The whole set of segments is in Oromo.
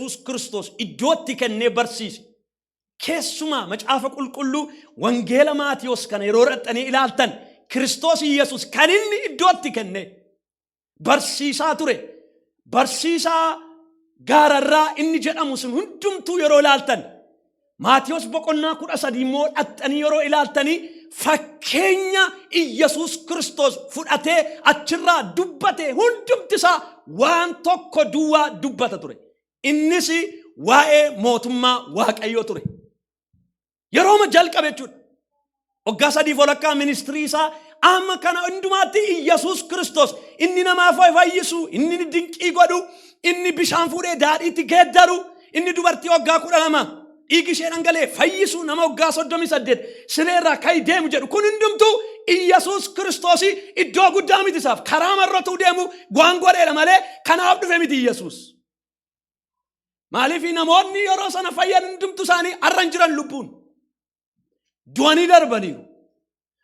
Iyyasuus Kiristoos iddootti kennee barsiise. Keessumaa Macaafa Qulqulluu Wangeela Maatiyos kana yeroo dhaqxanii ilaaltan, Kiristoos Iyyasuus kan inni iddootti kennee barsiisaa ture. Barsiisaa gaararraa inni jedhamu sun hundumtuu yeroo ilaaltan, Maatiyos boqonnaa 13 immoo dhaqxanii yeroo ilaaltanii, fakkeenya Iyyasuus Kiristoos fudhatee achirraa dubbate hundumti isaa waan tokko duwwaa dubbata ture. Innis waa'ee mootummaa Waaqayyoo ture. Yerooma jalqabe jechuudha. Waggaa sadiif walakkaa ministirii isaa amma kana hundumaatti Iyyasuus Kiristoos inni namaa fayyisu, inni dinqii godhu, inni bishaan fuudhee daadhiitti geeddaru, inni dubartii waggaa 12 dhiigi ishee dhangala'e fayyisu, nama waggaa 38 sireerraa ka'i deemu jedhu kun hundumtuu Iyyasuus Kiristoos iddoo guddaa miti isaaf, karaa marratuu deemu waan godheedha malee kanaaf dhufe miti Iyyasuus. Maaliif? Namoonni yeroo sana fayyan hundumtu isaanii har'a hin jiran, lubbuun du'anii darbaniiru.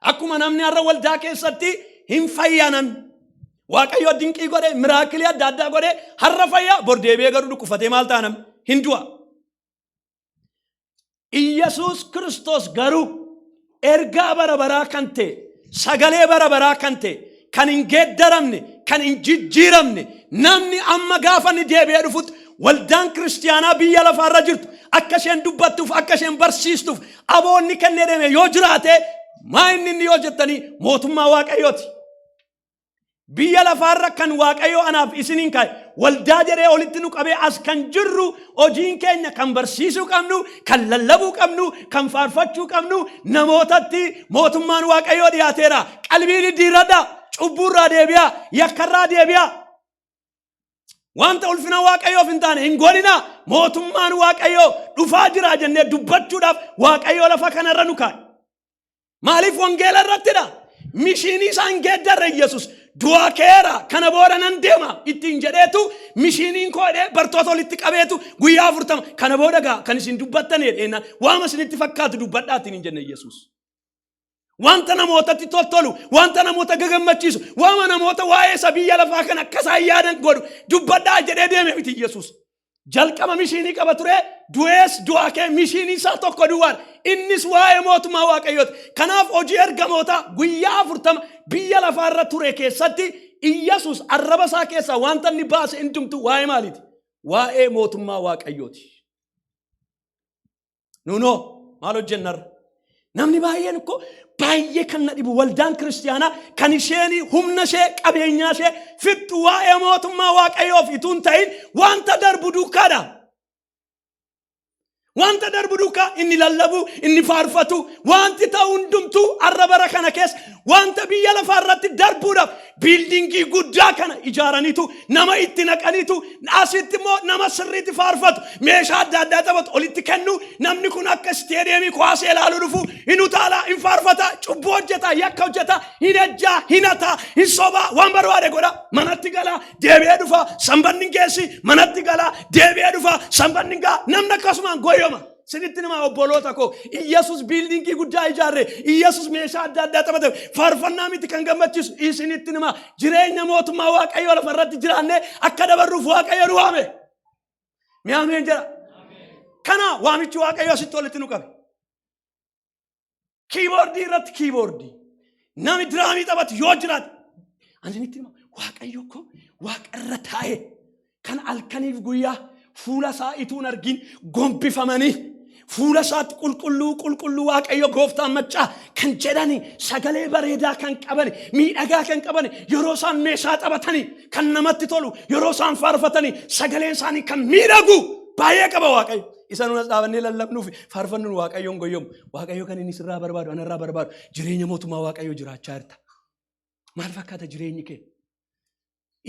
Akkuma namni har'a waldaa keessatti hin fayyanan, Waaqayyo dinqii godhe, miracle adda addaa godhe, har'a fayyaa, bor deebi'ee garuu dhukkufatee maal ta'a? Namni hin du'a. Iyyasuus Kiristoos garuu ergaa bara baraa kan ta'e, sagalee bara baraa kan ta'e, kan hin geeddaramne, kan hin jijjiiramne, namni amma gaafa inni deebi'ee dhufutti waldaan kiristiyaanaa biyya lafaarra jirtu akka isheen dubbattuuf, akka isheen barsiistuuf aboonni kennee deeme yoo jiraate, maa inni inni yoo jettanii, mootummaa Waaqayyooti. Biyya lafaarra kan Waaqayyo anaaf isiniin kaa'e, waldaa jedhee olitti nu qabee as kan jirru, hojiin keenya kan barsiisuu qabnu, kan lallabuu qabnu, kan faarfachuu qabnu, namootatti mootummaan Waaqayyoo dhiyaateera. Qalbii diddiirradhaa, cubbuurraa deebi'aa, yakkarraa deebi'aa. Wanta ulfina Waaqayyoof hin taane hin godhinaa. Mootummaan Waaqayyoo dhufaa jira jennee dubbachuudhaaf Waaqayyoo lafa kanarra nu kaa'e. Maaliif? Wangeela irrattidha. Mission isaan geeddarre Yesus du'aa keera, kana booda nan deema ittiin jedheetu, missioniin koo jedhee bartoota walitti qabeetu guyyaa 40 kana booda gaa kan isin dubbattan jedheenna, waama isinitti fakkaatu dubbadhaa ittiin hin jenne Yesus. Wanta namootatti tottolu, wanta namoota gagammachiisu, waama namoota waa'ee isa biyya lafaa kana akka isaan yaadan godhu dubbadhaa jedhee deeme miti Yesus. Jalqaba mission qaba ture, du'ees du'aa kee mission isaa tokko duwwaadha. Innis waa'ee mootummaa Waaqayyooti. Kanaaf hojii ergamoota guyyaa 40 biyya lafaarra ture keessatti Iyyasuus arraba isaa keessaa wanta inni baase hundumtu waa'ee maaliiti? Waa'ee mootummaa Waaqayyooti. Nunoo maal hojjennarra? Namni baay'een ko baay'ee kan na dhibu, waldaan kiristiyaanaa kan isheen humna ishee, qabeenyaa ishee fixxu waa'ee mootummaa Waaqayyoof ituu hin ta'in wanta darbu duukaadha. Wanta darbu duukaa inni lallabu, inni faarfatu, wanti ta'u hundumtuu har'a bara kana keessa wanta biyya lafaa irratti darbuudhaaf building guddaa kana ijaaraniitu, nama itti naqaniitu, asitti immoo nama sirriitti faarfatu, meeshaa adda addaa taphatu olitti kennu, namni kun akka stadium kuwaasee ilaaluu dhufu, hin utaalaa, hin faarfata, cubbuu hojjeta, yakka hojjeta, hin ejjaa, hin hataa, hin sobaa, waan barbaade godha, manatti galaa, deebi'ee dhufa, sanbanni geessi, manatti galaa, deebi'ee dhufa, sanbanni gaa, namni akkasumaan goyyoma. Sinitti nama obboloota koo, Iyyasuus building guddaa ijaarre, Iyyasuus meeshaa adda addaa taphate, faarfannaa miti kan gammachiisu. Isinitti nama jireenya mootummaa Waaqayyoo lafa irratti jiraanne akka dabarruuf Waaqayyo nu waame. Mi'aameen jedha. Kana waamichi Waaqayyo asitti walitti nu qabe. Keyboard irratti keyboard. Namni drum taphatu yoo jiraate. Ani isinitti hima, Waaqayyo ko waaqarra taa'e kan halkaniif guyyaa fuula isaa ituun argin gombifamanii fuula isaatti qulqulluu, qulqulluu Waaqayyo gooftaan maccaa kan jedhani, sagalee bareedaa kan qabani, miidhagaa kan qabani, yeroo isaan meeshaa taphatanii kan namatti tolu, yeroo isaan faarfatanii sagaleen isaanii kan miidhagu baay'ee qaba Waaqayyo. Isa nunas dhaabannee lallabnuuf faarfannuun Waaqayyoon goyyomu. Waaqayyo kan inni sirraa barbaadu, anarraa barbaadu, jireenya mootummaa Waaqayyoo jiraachaa jirta. Maal fakkaata jireenyi kee?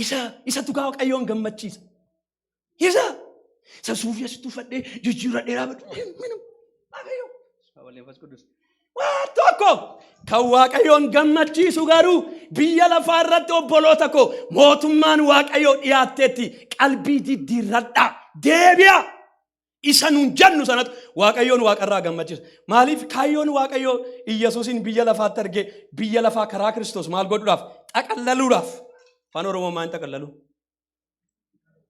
Isa isatu Waaqayyoon gammachiisa. Isa suufii asitti uffadhee jijjiirradhee dhaabadhu. Waaqayyo. Waa tokko kan Waaqayyoon gammachiisu garuu biyya lafaa irratti, obboloota koo, mootummaan Waaqayyoo dhiyaatteetti, qalbii diddiirradhaa deebi'a. Isa nuun jennu sanatu Waaqayyoon waaqarraa gammachiisa. Maaliif? Kaayyoon Waaqayyoo Iyyasuusin biyya lafaatti argee biyya lafaa karaa Kiristoos maal godhuudhaaf? Xaqallaluudhaaf. Afaan Oromoo maal xaqallalu?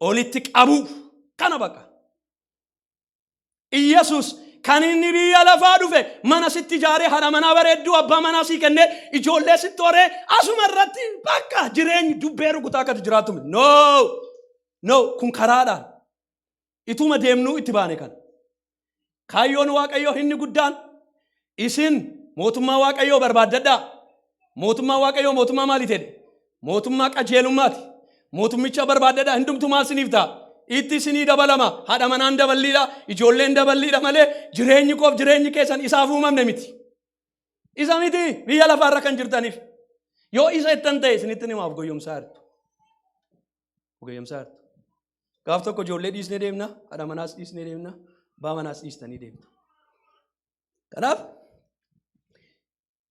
Olitti qabuu. Kana bakka. Iyyasuus kan inni biyya lafaa dhufe mana sitti ijaaree, haadha manaa bareedduu, abbaa manaa sii kennee, ijoollee sitti horee, asuma irratti bakka jireenyi dubbee rukutaa akkati jiraattu miti. No! No! Kun karaadhaan. Ituma deemnuu itti baane kana. Kaayyoon Waaqayyoo inni guddaan isin mootummaa Waaqayyoo barbaaddadhaa. Mootummaa Waaqayyoo mootummaa maalii ta'e? Mootummaa qajeelummaati. Mootummicha barbaaddadhaa, hundumtuu maal siniif ta'a? Itti isinii dabalama. Haadha manaan daballiidha. Ijoolleen daballiidha malee jireenyi koof jireenyi keessan isaaf uumamne miti. Isa miti biyya lafaarra kan jirtaniif. Yoo isa ittan ta'e isinitti himaaf goyyomsaa jirtu. Goyyomsaa jirtu. Gaaf tokko ijoollee dhiisnee deemna, haadha manaas dhiisnee deemna, abbaa manaas dhiistanii deemtu. Kanaaf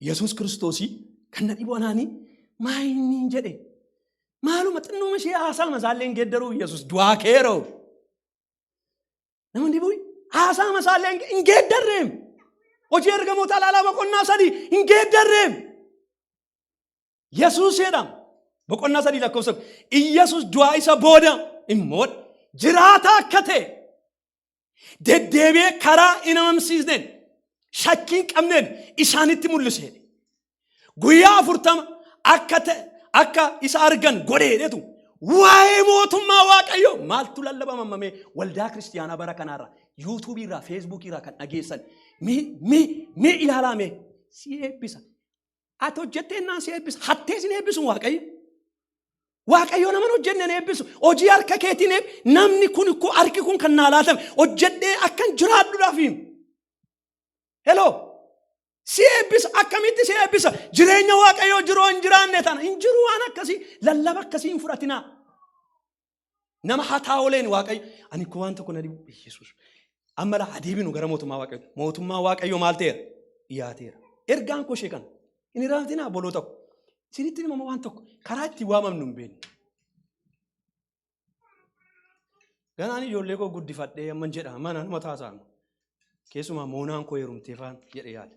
Yesuus Kiristoosii kan na dhibu anaanii maa inni hin jedhe, maaluma xinnooma ishee haasaa masaallee hin geeddaruu. Yesuus du'aa keeroo nama dhibu haasaa masaallee hin geeddarreem. Hojii Ergamoota alaalaa boqonnaa 3 hin geeddarreem. Yesuus jedhama. Boqonnaa 3 lakkoofsa. Iyyasuus du'aa isa booda immoo jiraata akka ta'e deddeebi'ee karaa hin amamsiisneen, shakkii hin qabneen isaanitti mul'ise. Guyyaa 40 akka ta'e akka isa argan godheedhetu waa'ee mootummaa Waaqayyoo maaltu lallabama mamee waldaa kiristiyaanaa bara kanaarra yuutuubii irraa, feesbuukii irraa kan dhageessan mee mee ilaalaa mee. Si eebbisa. Ati hojjettee naan si eebbisa. Hattee sin eebbisu Waaqayyo. Waaqayyo nama hin hojjenne hin eebbisu. Hojii harka keetiin eebbi. Namni kun ikkoo harki kun kan naa laatame hojjedhee akkan jiraadhuudhaaf. Hello. Si eebbisa. Akkamitti si eebbisa? Jireenya Waaqayyoo jiroo hin jiraanne tana. Hin jiru waan akkasii. Lallaba akkasii hin fudhatinaa. Nama hataa oleen Waaqayyo. Ani koo waan tokko na dhibu. Yesuus. Amma laa adeeminu gara mootummaa Waaqayyoo. Mootummaa Waaqayyoo maal ta'eera? Dhiyaateera. Ergaan koo ishee kana. Hin irraanfatinaa, obboloota ko. Isinitti himama waan tokko. Karaa itti waamamnu hin beeknu. Ganaan ijoollee koo guddifadhee amman jedha mana nama taasa'amu. Keessumaa moonaan koo heerumtee faan jedhe yaada.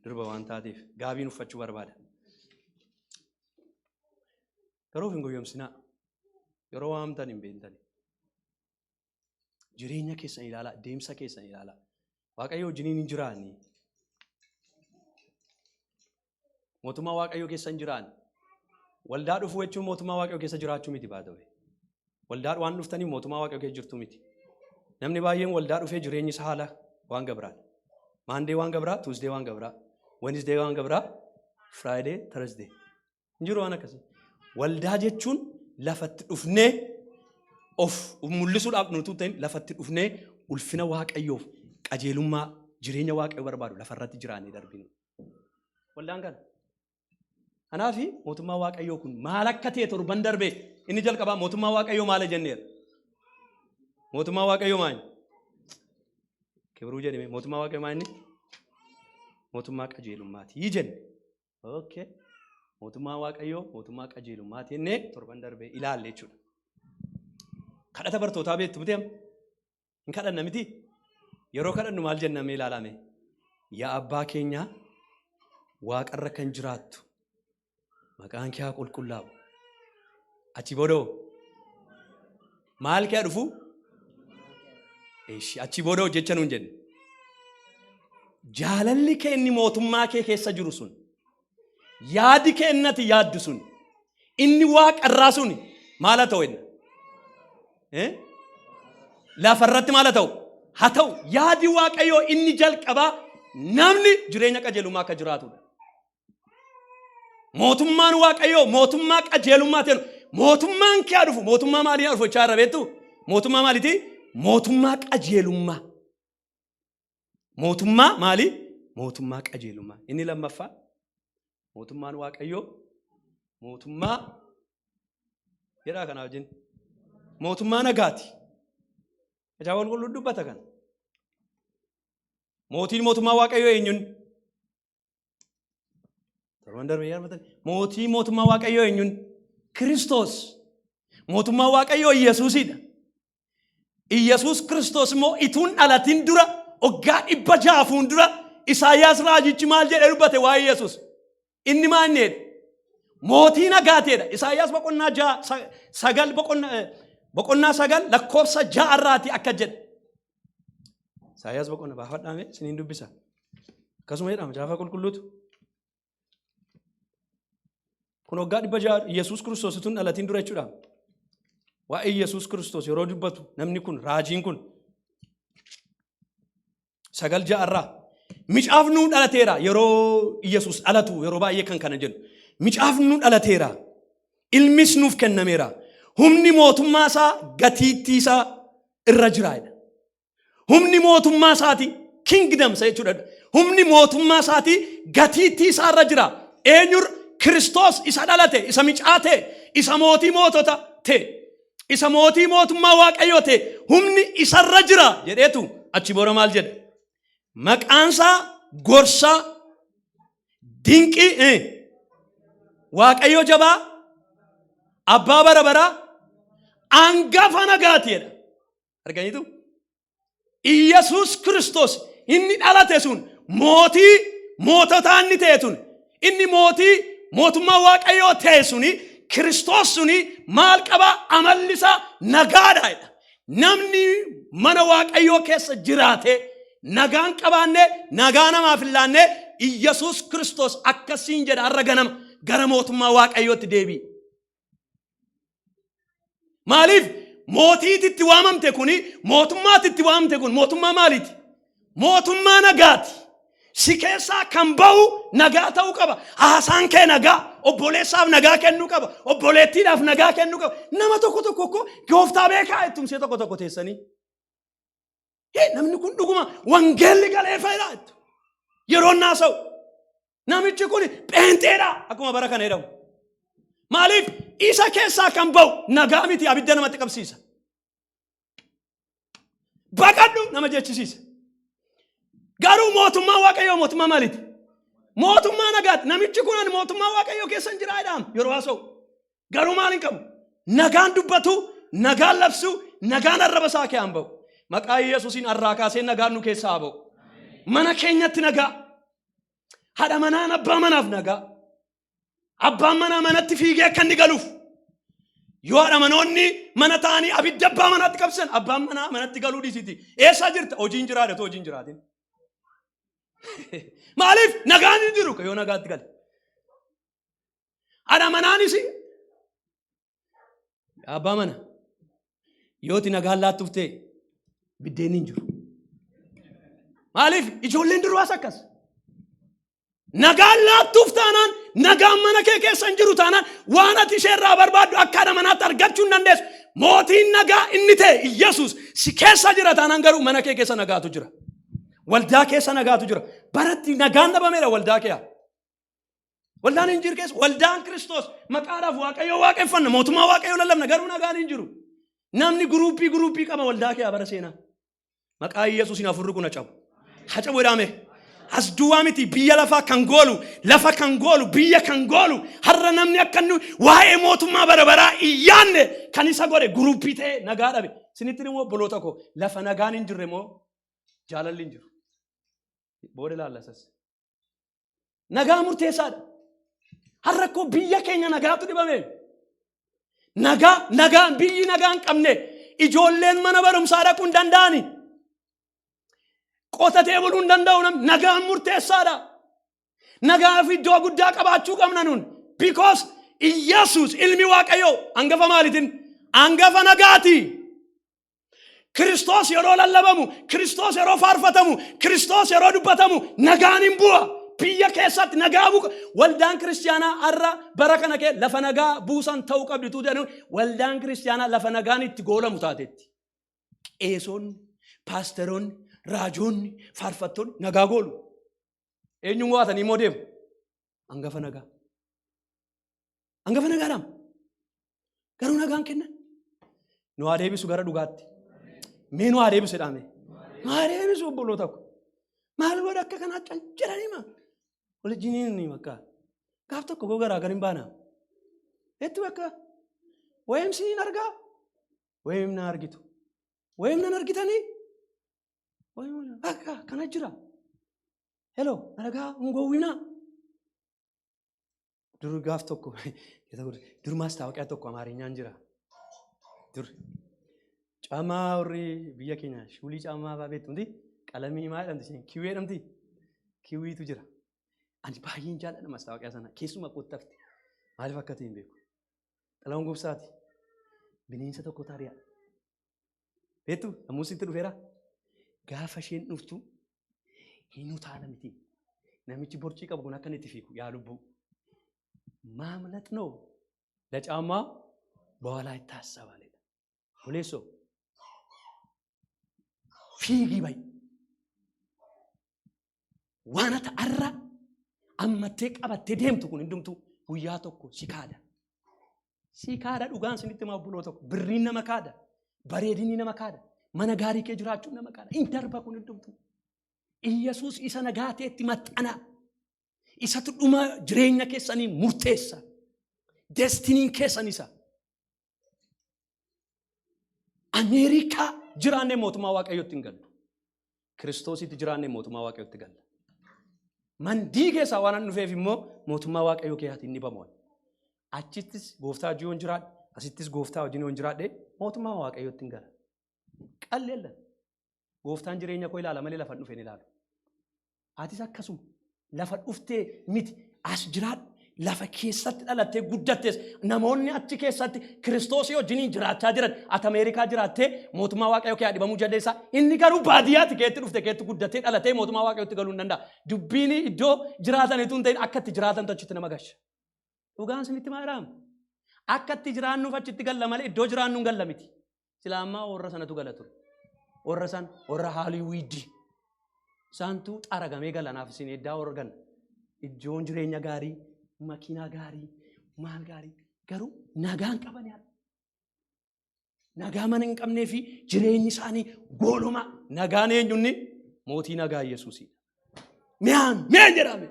Durba waan taateef gaabiin uffachuu barbaada. Garuu of hin goyyomsinaa. Yeroo waamtan hin beektani. Jireenya keessan ilaalaa, deemsa keessan ilaalaa. Waaqayyo wajjiniin hin jiraanni. Mootummaa Waaqayyoo keessa hin jiraanne. Waldaa dhufuu jechuun mootummaa Waaqayyoo keessa jiraachuu miti baatawee. Waldaa waan dhuftaniif mootummaa Waaqayyoo keessa jirtu miti. Namni baay'een waldaa dhufee jireenyi isaa haala waan gabraadha. Monday waan gabraa, Tuesday waan gabraa, Wednesday waan gabraa, Friday, Thursday. Hin jiru waan akkasii. Waldaa jechuun lafatti dhufnee of mul'isuudhaaf nuti ta'in, lafatti dhufnee ulfina Waaqayyoof, qajeelummaa jireenya Waaqayyoo barbaadu lafarratti jiraannee darbinu. Waldaan kana. Kanaaf mootummaa Waaqayyoo kun maal akka ta'e torban darbe inni jalqabaa mootummaa Waaqayyoo maal jenneera? Mootummaa Waaqayyoo maali? Kibruu jedhame, mootummaa Waaqayyoo maal inni? Mootummaa qajeelummaati jenne. Okay. Mootummaa Waaqayyoo mootummaa qajeelummaati jennee torban darbee ilaalle jechuudha. Kadhata bartootaa beektu miti amma? Hin kadhanna miti? Yeroo kadhannu maal jennamee ilaalame? Yaa Abbaa keenyaa waaqarra kan jiraattu, maqaan kee haa qulqullaa'u. Achi boodoo maal kee haa dhufu? Eeshi, achi boodoo jecha nuun jenne. Jaalalli kee inni mootummaa kee keessa jiru sun, yaadi kee inni ati yaaddu sun, inni waaqarraa sun maal haa ta'u inni? Eh? Lafarratti maal haa ta'u? Haa ta'u. Yaadi Waaqayyoo inni jalqabaa namni jireenya qajeelummaa akka jiraatudha. Mootummaan Waaqayyoo mootummaa qajeelummaa ta'e, mootummaan kee haa dhufu. Mootummaa maalii haa dhufu jechaa irra beektu? Mootummaa maaliiti? Mootummaa qajeelummaa. Mootummaa maalii? Mootummaa qajeelummaa. Inni lammaffaa mootummaan Waaqayyoo mootummaa jedhaa kanaa wajjin mootummaa nagaati. Macaafa Qulqulluu dubbata kana. Mootiin mootummaa Waaqayyoo eenyuun? Torban darbe yaadatan. Mootii mootummaa Waaqayyoo eenyuun? Kiristoos. Mootummaa Waaqayyoo Yesuusidha. Iyyasuus Kiristoos immoo ituun dhalatin dura waggaa 600 fuuldura Isaayyaas raajichi maal jedhee dubbate waa'ee Yesuus? Inni maal inni jedhe? Mootii nagaateedha. Isaayyaas boqonnaa 6 9 boqonnaa 9 lakkoofsa 6 irraati akka jedhe. Isaayyaas boqonnaa baafadhaame isiniin dubbisa. Akkasuma jedhama Macaafa Qulqulluutu. Kun waggaa 600 Yesuus Kiristoos utuu hin dhalatin dura jechuudha. Waa'ee Yesuus Kiristoos yeroo dubbatu namni kun, raajiin kun, 9:6rraa micaaf nuu dhalateera. Yeroo Yesuus dhalatu yeroo baay'ee kan kana jennu, micaaf nuu dhalateera, ilmis nuuf kennameera, humni mootummaa isaa gatiittii isaa irra jira jedha. Humni mootummaa isaati, kingdom isa jechuudha. Humni mootummaa isaati gatiittii isaa irra jira. Eenyurra? Kiristoos isa dhalate, isa micaa ta'e, isa mootii mootota ta'e, isa mootii mootummaa Waaqayyoo ta'e, humni isarra jira jedheetu achi booda maal jedha? Maqaansaa Gorsaa Dinqii, Waaqayyo Jabaa, Abbaa Bara Baraa, Angafa Nagaati jedha. Arganiitu? Iyyasuus Kiristoos inni dhalate sun, mootii moototaa inni ta'e sun, inni mootii mootummaa Waaqayyoo ta'e suni, Kiristoos suni maal qaba? Amalli isaa nagaadha jedha. Namni mana Waaqayyoo keessa jiraate nagaan qabaanne, nagaa namaaf hin laanne, Iyyasuus Kiristoos akkasiin jedha: har'a ganama gara mootummaa Waaqayyootti deebi'i. Maaliif? Mootiitti itti waamamte kuni, mootummaatti itti waamamte kun mootummaa maaliiti? Mootummaa nagaati. Si keessaa kan bahu nagaa ta'uu qaba. Haasaan kee nagaa, obboleessaaf nagaa kennuu qaba. Obboleettiidhaaf nagaa kennuu qaba. Nama tokko tokko ko gooftaa beekaa jettumsee tokko tokko teessanii. Hee, namni kun dhuguma wangeelli galee fayyada jettu. Yeroo naasa'u. Namichi kun pheenxeedha akkuma bara kana jedhamu. Maaliif? Isa keessaa kan bahu nagaa miti, abidda namatti qabsiisa. Baqadhu nama jechisiisa. Garuu mootummaa Waaqayyoo mootummaa maaliiti? Mootummaa nagaati. Namichi kun ani mootummaa Waaqayyoo keessa hin jiraa jedhama yeroo haasa'u. Garuu maal hin qabu? Nagaan dubbatu, nagaan labsu, nagaan arraba isaa keessaa bahu. Maqaa Yesuusiin har'aa kaasee nagaan nu keessaa haa bahu. Mana keenyatti nagaa. Haadha manaan abbaa manaaf nagaa. Abbaan manaa manatti fiigee akka inni galuuf. Yoo haadha manoonni mana ta'anii abidda abbaa manaatti qabsan, abbaan manaa manatti galuu dhiisiti. Eessaa jirta? Hojiin jiraadha, hojiin jiraatin. Maaliif? Nagaan hin jiru yoo nagaatti gale. Haadha manaanis abbaa mana yooti nagaan laattuuf ta'e biddeenni hin jiru. Maaliif? Ijoolleen duruwaas akkas. Nagaan laattuuf taanaan, nagaan mana kee keessa hin jiru taanaan, waan ati ishee irraa barbaaddu akka haadha manaatti argachuu hin dandeessu. Mootiin nagaa inni ta'e Iyyasuus si keessa jira taanaan garuu mana kee keessa nagaatu jira. Waldaa keessa nagaatu jira. Baratti nagaan dhabameera waldaa kee. Waldaan hin jiru keessa, waldaan Kiristoos maqaadhaaf Waaqayyoo waaqeffanna, mootummaa Waaqayyoo lallabna, garuu nagaan hin jiru. Namni guruupii guruupii qaba waldaa kee bara seenaa. Maqaa Yesuusiin hafuurri kun hacabu. Hacabu jedhame. As duwwaa miti, biyya lafaa kan goolu, lafa kan goolu, biyya kan goolu, har'a namni akka inni waa'ee mootummaa bara baraa hin yaadne kan isa godhe guruupii ta'e nagaa dhabe. Isinitti immoo obboloota koo, lafa nagaan hin jirre immoo jaalalli hin jiru. Booda ilaallasas. Nagaa murteessaadha. Har'a koo biyya keenya nagaatu dhibame. Nagaa, nagaa, biyyi nagaa hin qabne, ijoolleen mana barumsaa dhaquu hin danda'ani. Qotatee buluu hin danda'u namni. Nagaan murteessaadha. Nagaa fi iddoo guddaa qabaachuu qabna nun. Because Iyyasuus ilmi Waaqayyoo hangafa maaliitiin? Hangafa nagaati. Kiristoos yeroo lallabamu, Kiristoos yeroo faarfatamu, Kiristoos yeroo dubbatamu nagaan hin bu'a. Biyya keessatti nagaa bu'a. Waldaan kiristaanaa har'a bara kana kee lafa nagaa buusan ta'uu qabdi tu jedhu, waldaan kiristaanaa lafa nagaan itti goolamu taatetti. Qeesonni, paasteroonni, raajoonni, faarfattoonni nagaa goolu. Eenyuun waatanii immoo deemu? Hangafa nagaa. Hangafa nagaadhaam. Garuu nagaan kennan. Nu haa deebisu gara dhugaatti. Mee nu haa deebisu jedhame. Nu haa deebisu, obboloota ko. Maal godha akka kanaa cal jedhanii ma? Walijiiniin ni bakka. Gaaf tokko koo garaa gar hin baana. Itti bakka. Wayim siin argaa. Wayim na argitu. Wayim nan argitanii. Wayim bakka kana jira. Hello, nagaa hin gowwinaa. Dur gaaf tokko, dur maastaawoqiyaa tokko Amaarinyaan jira. Dur caamaa warri biyya keenya shuulii caamaa fa'aa beektu miti. Qalamii maal jedhamti isheen? Kiwii jedhamti? Kiwiitu jira. Ani baay'een jaalladha mastaawoqiyaa sana. Keessumaa kootti hafte. Maaliif akka ta'e hin beeku. Xilahun Gobsaati. Bineensa tokko taari'a. Beektu sammuu sitti dhufeera. Gaafa isheen dhuftu hin utaala miti. Namichi borcii qabu kun akka inni itti fiigu yaa lubbuu. Maamlat noo lacaammaa bawalaa itti haasawaaledha. Buleessoo fiigii bayi. Waan ati har'a ammattee qabattee deemtu kun hundumtuu guyyaa tokko si kaada. Si kaada dhugaan sinitti himaa obboloo tokko. Birriin nama kaada. Bareedinni nama kaada. Mana gaarii kee jiraachuun nama kaada. Hin darba kun hundumtuu. Iyyasuus isa nagaa ta'etti maxxanaa. Isatu dhuma jireenya keessanii murteessa. Destiniin keessan isa. Ameerikaa jiraannee mootummaa Waaqayyootti hin gallu. Kiristoositti jiraannee mootummaa Waaqayyootti galla. Mandii keessaa waan an dhufeef immoo mootummaa Waaqayyoo keessatti inni bamu. Achittis gooftaa wajjin yoon jiraadhe, asittis gooftaa wajjin yoon jiraadhe mootummaa Waaqayyootti hin gala. Qalleella. Gooftaan jireenya koo ilaala malee lafa hin dhufe hin ilaalu. Atis akkasuma lafa dhuftee miti as jiraadhu lafa keessatti dhalattee guddattes namoonni achi keessatti kiristoosii wajjiniin jiraachaa jiran ati Ameerikaa jiraattee mootummaa Waaqayyoo kee dhibamuu jalleessaa inni garuu baadiyyaatti keetti dhufte keetti guddattee dhalatee mootummaa Waaqayyootti galuu hin danda'a. Dubbiin iddoo jiraatanitu hin ta'in akka itti jiraatantu achitti nama gasha. Dhugaan isinitti maa jedhaama? Akka itti jiraannuuf achitti galla malee iddoo jiraannu hin galla miti. Silaa ammaa warra sanatu gala ture. Warra san warra Haaliwiidii. Isaantu xaragamee gala naaf isin eddaa warra gala. Iddoon jireenya gaarii, makiinaa gaarii, maal gaarii. Garuu nagaan qabani har'a. Nagaa mana hin qabnee fi jireenyi isaanii gooloma. Nagaan eenyunni? Mootii nagaa Yesuusidha. Mi'aan mi'aan jedhame.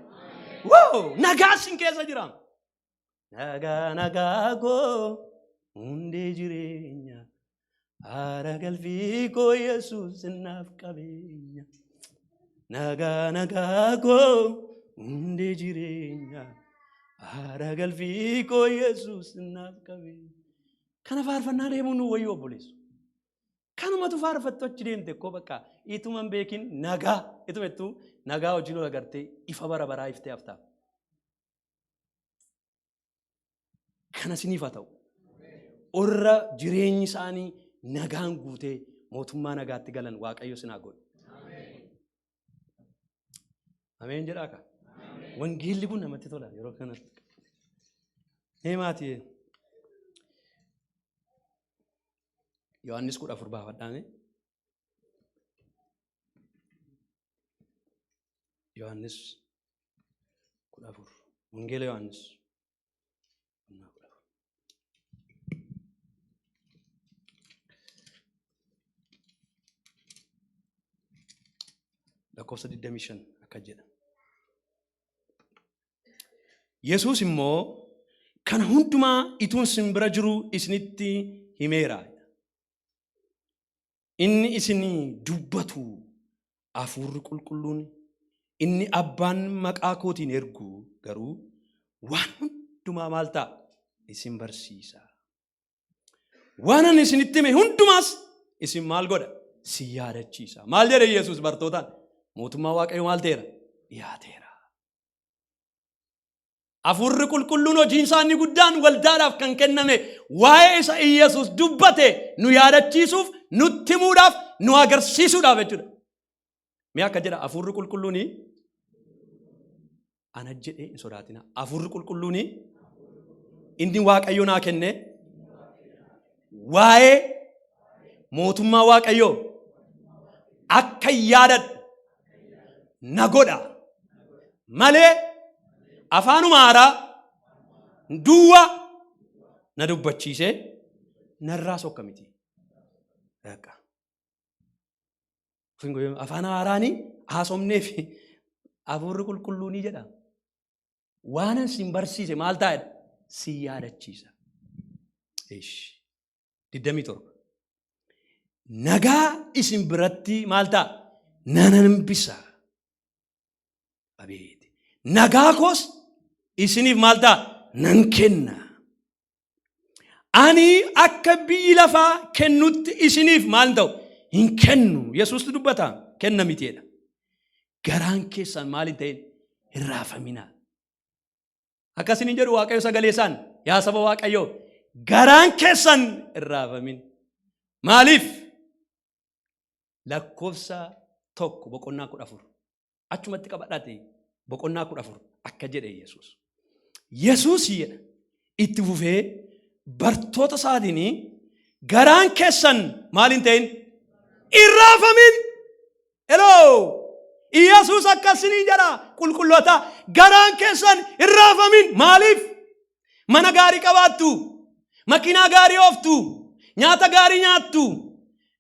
Woo! Nagaa sin keessa jira. Nagaa nagaa koo hundee jireenya haara galfii koo Yesuus naaf qabeenya. Nagaa nagaa koo hundee jireenya haara galfii koo Yesuus naaf qabeenya. Kana faarfannaa deemuun nu wayyuu obboleessu. Kanumatu faarfattu achi deemte koo bakka ituma hin beekin nagaa ituma ittuu nagaa wajjin ol agartee ifa bara baraa iftee haftaa. Kana isiniif haa ta'u. Warra jireenyi isaanii nagaan guutee mootummaa nagaatti galan Waaqayyo isin haa godhu. Ameen jedhaa ka. Wangeelli kun namatti tola yeroo kanatti. Mee maatii Yohaannis 14 baafadhaame. Yohaannis 14. Wangeela Yohaannis. 14. Lakkoofsa 25 akka jedha. Yesuus immoo kana hundumaa ituun sin bira jiru isinitti himeera. Inni isinii dubbatu Hafuurri Qulqulluun inni Abbaan maqaa kootiin ergu garuu waan hundumaa maal ta'a? Isin barsiisa. Waan ani isinitti hime hundumaas isin maal godha? Si yaadachiisa. Maal jedhe Yesuus bartootaan? Mootummaa Waaqayyoo maal ta'eera? Dhiyaateera. Hafuurri qulqulluun hojiin isaa inni guddaan waldaadhaaf kan kenname waa'ee isa Iyyasuus dubbate nu yaadachiisuuf, nutti himuudhaaf, nu agarsiisuudhaaf jechuudha. Mee akka jedha hafuurri qulqulluun ana jedhee hin sodaatina. Hafuurri qulqulluun inni Waaqayyo naa kenne waa'ee mootummaa Waaqayyoo akka yaadadhu na godha malee afaanuma haaraa duwwaa na dubbachiisee narraa sokka miti. Raqa. Afaan haaraanii haasofneef hafuurri qulqulluunii jedha. Waanan sin barsiise maal taa'edha? Si yaadachiisa. Ish. 27. Nagaa isin biratti maal ta'a? Nan hambisa. Abeet. Nagaa koos isiniif maal ta'a? Nan kenna. Ani akka biyyi lafaa kennutti isiniif maal ta'u? Hin kennu. Yesuustu dubbata. Kenna miteedha. Garaan keessan maal hin ta'in? Hin raafaminaa. Akkasin hin jedhu Waaqayyo sagalee isaan, yaa saba Waaqayyoo, garaan keessan hin raafamin. Maaliif? Lakkoofsa 1 boqonnaa 14. Achumatti qabadhaate, boqonnaa 14 akka jedhe Yesuus. Yesuus jedha itti fufee bartoota isaatiin, garaan keessan maal hin ta'in? Hin raafamin. Hello! Yesuus akkasiniin jedha, qulqulloota, garaan keessan hin raafamin. Maaliif? Mana gaarii qabaattu, makiinaa gaarii ooftu, nyaata gaarii nyaattu,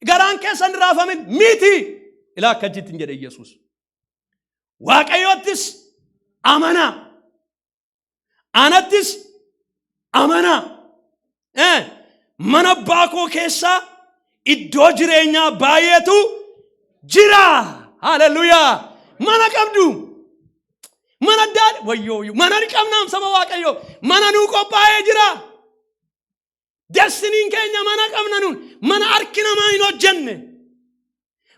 garaan keessan hin raafamin miti. Ilaa, akkasitti hin jedhe Yesuus. Waaqayyoottis amanaa. Anattis amanaa. Mana abbaa koo keessaa iddoo jireenyaa baay'eetu jira. Haleluuyaa. Mana qabdu. Mana addaa wayyoo, mana ni qabnaam, saba Waaqayyoo. Mana nuu qophaa'ee jira. Destinyn keenya mana qabna nuun. Mana harki namaa hin hojjenne.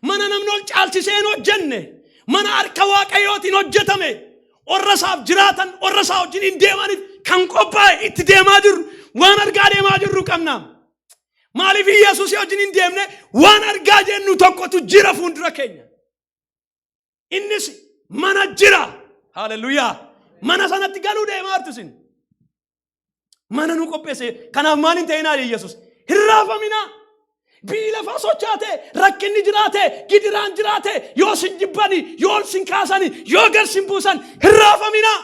Mana namni ol caalchisee hin hojjenne. Mana harka Waaqayyootiin hojjetame. Warra isaaf jiraatan, warra isaa wajjin hin deemaniif kan qophaa'e, itti deemaa jirru, waan argaa deemaa jirru qabna. Maaliif Yesuus wajjin hin deemne? Waan argaa jennu tokkotu jira fuuldura keenya. Innis mana jira. Haleluuyaa. Mana sanatti galuu deemaa jirtu isin. Mana nu qopheesse. Kanaaf maal hin ta'inaa Yesuus? Hin raafaminaa. Biyyi lafaa sochaate, rakkinni jiraate, gidiraan jiraate, yoo sin jibbani, yoo sin kaasani, yoo gad sin buusan, hin raafaminaa.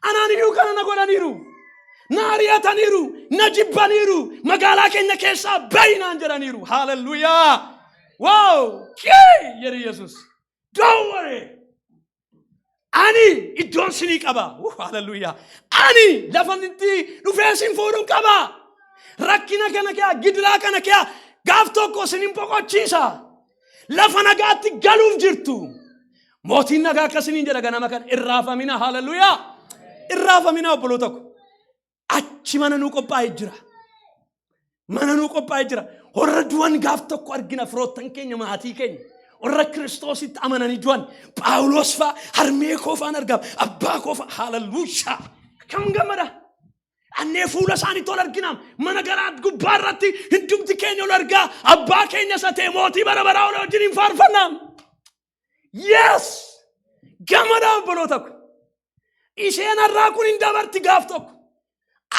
Anaan iyyuu kana na godhaniiru. Na ari'ataniiru, na jibbaniiru, magaalaa keenya keessaa bayi naan jedhaniiru. Haleluuyaa. Wow! Kee jedhe Yesuus. Don't worry. Ani iddoon sinii qaba. Haleluuyaa. Ani lafa itti dhufee sin fuudhuun qaba. Rakkina kana kee, gidiraa kana kee gaaf tokko sin boqochiisa. Lafa nagaatti galuuf jirtu. Mootiin nagaa akkasiniin jedha ganama kana, irraafamina. Haleluuyaa. Irraafamina, obboloo tokko. Achi mana nuu qophaa'ee jira. Mana nuu qophaa'ee jira. Warra du'an gaaf tokko argina, firoottan keenya, maatii keenya. Warra Kiristoositti amananii du'an, Phaawulos fa'a, harmee koo fa'aan argama. Abbaa koo fa'a. Haleluuyaa. Akkam gammada. Annee fuula isaaniitti ol argina. Mana garaa gubbaa irratti hundumti keenya ol argaa. Abbaa keenya isa ta'e mootii bara baraa ol wajjin hin faarfanna. Yes! Gammada, obboloota ko. Isheen har'aa kun hin dabarti gaaf tokko.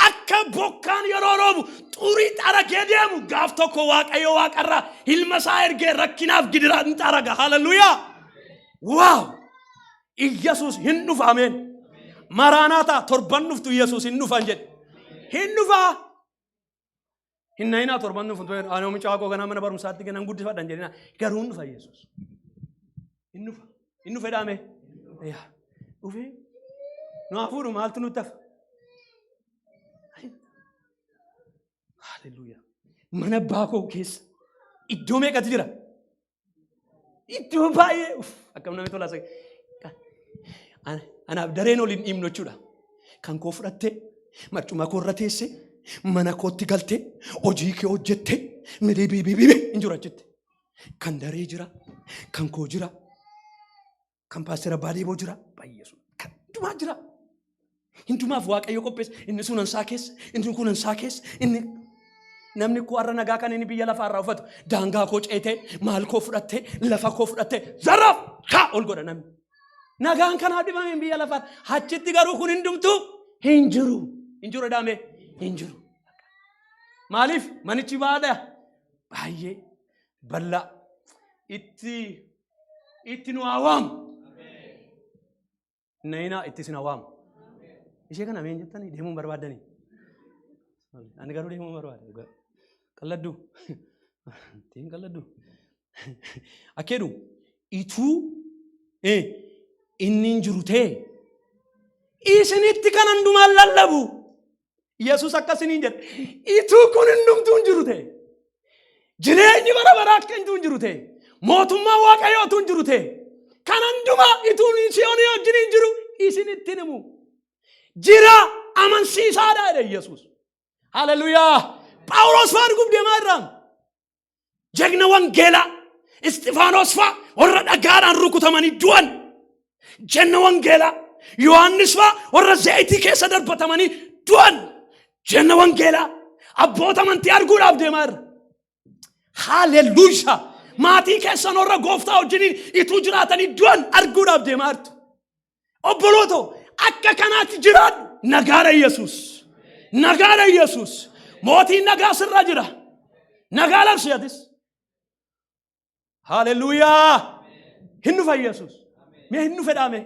Akka bokkaan yeroo roobu xurii xaragee deemu, gaaf tokko Waaqayyo waaqarraa ilma isaa ergee rakkinaaf gidiraa hin xaraga. Haleluuyaa! Wow! Iyyasuus hin dhufa, ameen. Maraanaataa, torban dhuftu Iyyasuus hin dhufan jedhe. Hin dhufaa. Hin nayinaa, torban dhufu ani mucaa koo ganaa mana barumsaatti ganaan guddifadhan jedhina, garuu hin dhufa Iyyasuus. Hin dhufa. Hin dhufe dhaame. Yaa. Dhufee nu haa fuudhu, maaltu nutti hafa? Haleluuyaa. Mana abbaa koo keessa iddoo meeqatu jira? Iddoo baay'ee. Uff, akkam namatti tola. Anaaf dareen ol hin dhiibnu jechuudha. Kan koo fudhattee, marcuma koo irra teessee, mana kootti galtee, hojii kee hojjettee, midii biibii hin jiru achitti. Kan daree jira, kan koo jira, kan paastera Baaleeboo jira, baay'ee sun kan hundumaa jira. Hundumaaf Waaqayyo qopheesse. Inni sun ansaa keessa, inni kun ansaa keessa, inni namni koo har'a nagaa kan inni biyya lafaa irraa uffatu daangaa koo ceetee, maal koo fudhattee, lafa koo fudhattee, zarraaf kaa ol godha namni. Nagaan kanaaf dhibame biyya lafaa. Achitti garuu kun hundumtuu hin jiru. Hin jiru dhaame, hin jiru. Maaliif? Manichi baadha baay'ee bal'aa, itti nu haa waamu. Nayinaa, itti isin haa waamu. Ishee kana ameen jettanii deemuun barbaaddanii. Ani garuu deemuun barbaada. Qalladdu. Ittiin qalladdu. Akkeedu ituu inni hin jiru ta'e isinitti kan hundumaan lallabu. Yesuus akkasiniin jedhe, ituu kun hundumtuu hin jiru ta'e, jireenyi bara baraa akka hin jiru ta'e, mootummaa Waaqayyootu hin jiru ta'e, kan hundumaa ituun si'oonii wajjin hin jiru isinitti himu. Jira, amansiisaadha jedhe Yesuus. Haleluuyaa. Phaawulos fa'aa arguuf deemaa jirra. Jagna wangeelaa. Isxifaanos fa'a warra dhagaadhaan rukutamanii du'an. Jenna wangeelaa. Yohaannis fa'a warra zayitii keessa darbatamanii du'an. Jenna wangeelaa. Abboota amantii arguudhaaf deemaa jirra. Haaleluyyaa! Maatii keessan warra gooftaa wajjiniin ituu jiraatanii du'an arguudhaaf deemaa jirtu. Obbolootoo akka kanaatti jiraadhu. Nagaadha Yesuus. Nagaadha Yesuus. Mootiin nagaa sirra jira. Nagaa labsi atis. Haaleluyyaa! Hin dhufa Yesuus. Mee hin dhufe dhaame?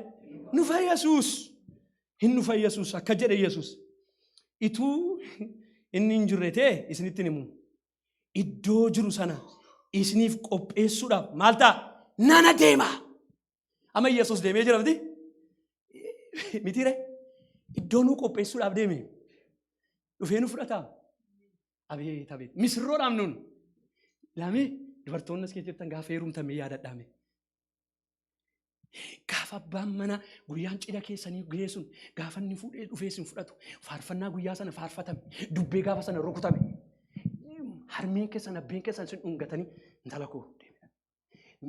Dhufa Yesuus. Hin dhufa Yesuus akka jedhe Yesuus. Ituu inni hin jirre ta'e isinitti hin himu. Iddoo jiru sana isiniif qopheessuudhaaf maal ta'a? Nana deema. Amma Yesuus deemee jira miti? Mitiire? Iddoo nuu qopheessuudhaaf deeme. Dhufee nu fudhataa? Abeet abeet. Misirroodhaaf nuun. Laamee dubartoonni as keessa jirtan gaafa heerumtan mee yaadadhaa mee. Gaafa abbaan manaa guyyaan cidha keessanii gahee sun gaafa inni fuudhee dhufee isin fudhatu faarfannaa guyyaa sana faarfatame dubbee gaafa sana rukutame harmeen keessan abbeen keessan isin dhungatanii intala koo deemee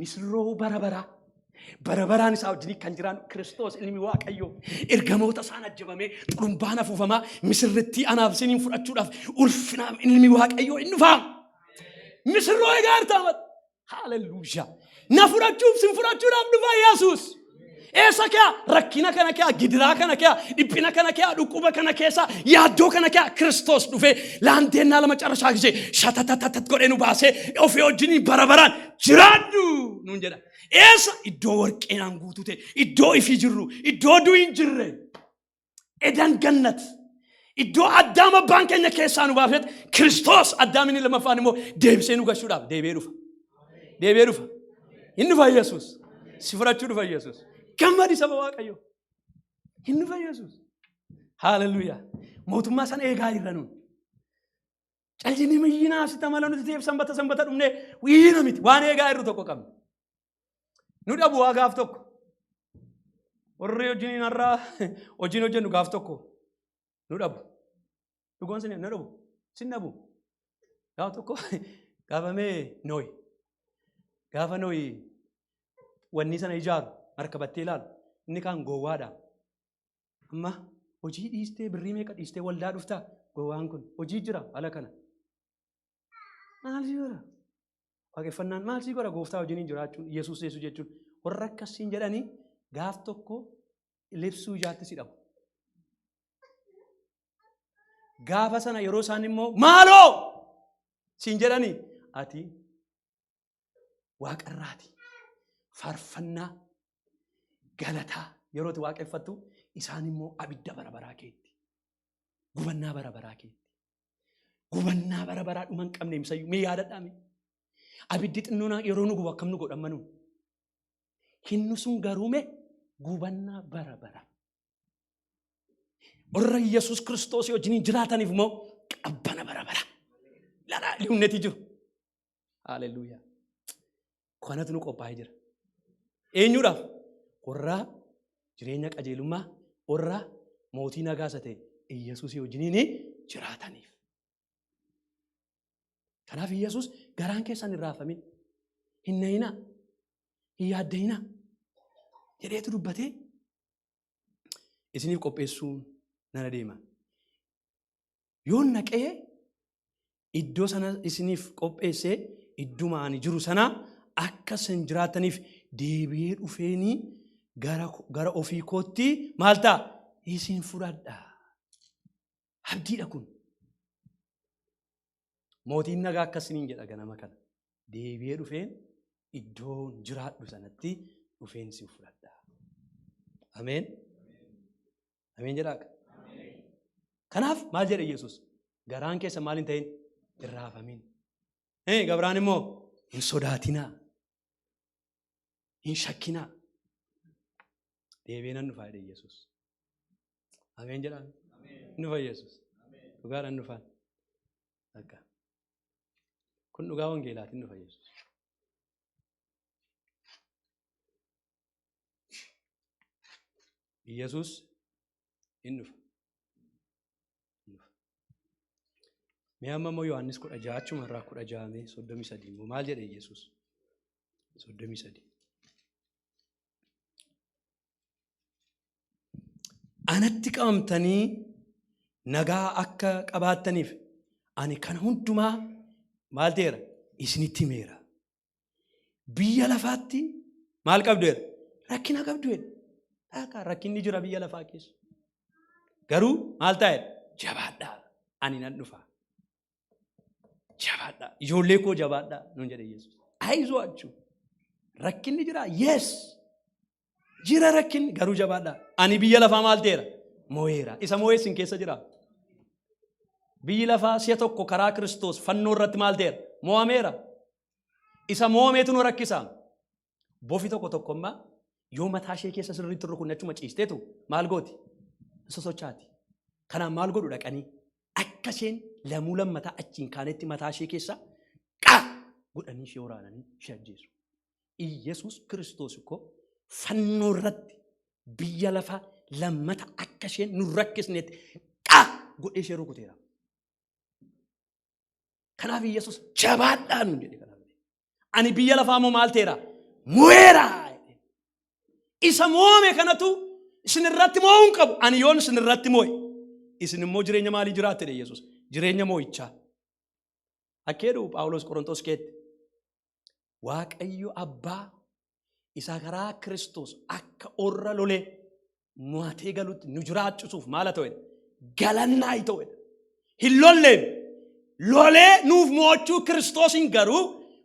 misirroo bara baraa bara baraan isaa wajjin kan jiraannu Kiristoos ilmi Waaqayyoo ergamoota isaan ajjabamee xurumbaan afuufamaa misirrittii anaaf isiniin fudhachuudhaaf ulfinaan ilmi Waaqayyoo hin dhufaa. Misirroo egaa jirta amata. Haaleluyyaa. Na fudhachuuf sin fudhachuudhaaf dhufa Yesuus. Eessa kee rakkina kana kee gidiraa kana kee dhiphina kana kee dhukkuba kana keessa yaaddoo kana kee Kiristoos dhufee laanteennaa lama carrashaa gisee shatatatatat godhee nu baasee ofii wajjiniin bara baraan jiraadhu nuun jedha. Eessa iddoo warqeenaan guutuu ta'e iddoo ifii jirru iddoo du'i hin jirre edan gannat iddoo addaam abbaan keenya keessaa nu baafeet Kiristoos addaam inni lammaffaan immoo deebisee nu gashuudhaaf deebi'ee dhufa. Deebi'ee dhufa. Hin dhufa Yesuus. Si fudhachuu dhufa Yesuus. Gammadi saba Waaqayyoo. Hin dhufa Yesuus. Haaleluyyaa. Mootummaa sana eegaa jirra nuun. Callinii miyyinaa sitta mala nuti ta'eef sanbata sanbata dhumnee wiina miti waan eegaa jirru tokko qabna. Nu dhabu waa gaaf tokko. Warri hojiin har'aa hojiin hojjennu gaaf tokko nu dhabu. Dhugoon sin nu dhabu. Sin dhabu. Gaaf tokko gaafamee nooyi. Gaafa nooyi wanni sana ijaaru markabattee ilaalu inni kaan gowwaadha. Amma hojii dhiistee birrii meeqa dhiistee waldaa dhuftaa gowwaan kun hojii jira ala kana. Maal si godha? Waaqeffannaan maal si godha gooftaa wajjiniin jiraachuun Yesuus Yesuus jechuun warra akkasiin jedhanii gaaf tokko libsuu ijaatti si dhabu. Gaafa sana yeroo isaan immoo maaloo siin jedhanii ati waaqarraati faarfannaa galataa yeroo itti waaqeffattu isaan immoo abidda bara baraa keetti gubannaa bara baraa keetti gubannaa bara baraa dhuma hin qabne imsayyuu mee yaadadhaa mee abiddi xinnoonaa yeroo nu gubu akkam nu godha amma nuun hinnu sun garuu mee gubannaa bara baraa warra Yesuus Kiristoos wajjin jiraataniif immoo qabbana bara baraa lalaa liwnetii jiru. Haaleluyyaa. Kanatu nu qophaa'ee jira. Eenyuudhaaf? Warra jireenya qajeelummaa, warra mootii nagaa isa ta'e Iyyasuusii wajjiniin jiraataniif. Kanaaf Iyyasuus garaan keessan hin raafamin, hin na'inaa, hin yaadda'inaa jedheetu dubbatee isiniif qopheessuun nan adeema. Yoon naqee iddoo sana isiniif qopheesse idduma ani jiru sana akka isin jiraataniif deebi'ee dhufeenii gara ofii kootti maal ta'a? Isin fudhadha. Abdiidha kun. Mootiin nagaa akkas isiniin jedha ganama kana. Deebi'ee dhufeen iddoon jiraadhu sanatti dhufeen isin fudhadha. Ameen. Ameen jedhaa. Kanaaf maal jedhe Yesuus? Garaan keessa maal hin ta'in? Hin raafamin. Gabraan immoo hin sodaatinaa. Hin shakkinaa. Deebi'ee nan dhufaa jedhe Yesuus. Ameen jedhaa. Hin dhufa Yesuus. Dhugaadhaan dhufaan. Akka. Kun dhugaa wangeelaatiin dhufa Yesuus. Yesuus hin dhufa. Hin dhufa. Mee amma immoo Yohaannis 16 achuma irraa 16 mee 33 immoo maal jedhe Yesuus? 33. Anatti qabamtanii nagaa akka qabaattaniif ani kana hundumaa maal ta'eera? Isinitti himeera. Biyya lafaatti maal qabdu jedha? Rakkina qabdu jedha. Dhaakaa rakkinni jira biyya lafaa keessa. Garuu maal ta'a jedha? Jabaadhaa. Ani nan dhufa. Jabaadhaa. Ijoollee koo jabaadhaa nuun jedhe Yesuus. Ayizuwaachuu. Rakkinni jira? Yes. Jira rakkinni garuu jabaadhaa. Ani biyya lafaa maal ta'eera? Moo'eera. Isa moo'ee isin keessa jira. Biyyi lafaa si'a tokko karaa Kiristoos fannoo irratti maal ta'eera? Moo'ameera. Isa moo'ameetu nu rakkisa. Bofi tokko tokko immaa yoo mataa ishee keessa sirriitti rukunne achuma ciisteetu maal gooti? Sosochaati. Kanaan maal godhu dhaqanii akka isheen lamuu lammataa achiin kaanetti mataa ishee keessa qaa godhanii ishee waraananii ishee ajjeesu. Iyyasuus Kiristoos koo fannoo irratti biyya lafaa lammata akka isheen nu rakkisnetti qaa godhee ishee rukuteera. Kanaaf Iyyasuus jabaadhaa nuun jedhe kanaaf. Ani biyya lafaa immoo maal ta'eera? Mo'eera. Isa mo'ame kanatu isin irratti mo'uu hin qabu. Ani yoon isin irratti mo'e isin immoo jireenya maalii jiraattu jedhe Yesuus. Jireenya mo'ichaa. Akka jedhu Phaawulos Qorontos keetti. Waaqayyo abbaa isa karaa Kiristoos akka orra lolee mo'atee galutti nu jiraachisuuf maal haa ta'u? Galannaa haa ta'u. Hin lolleen lolee nuuf mo'achuu Kiristoosiin garuu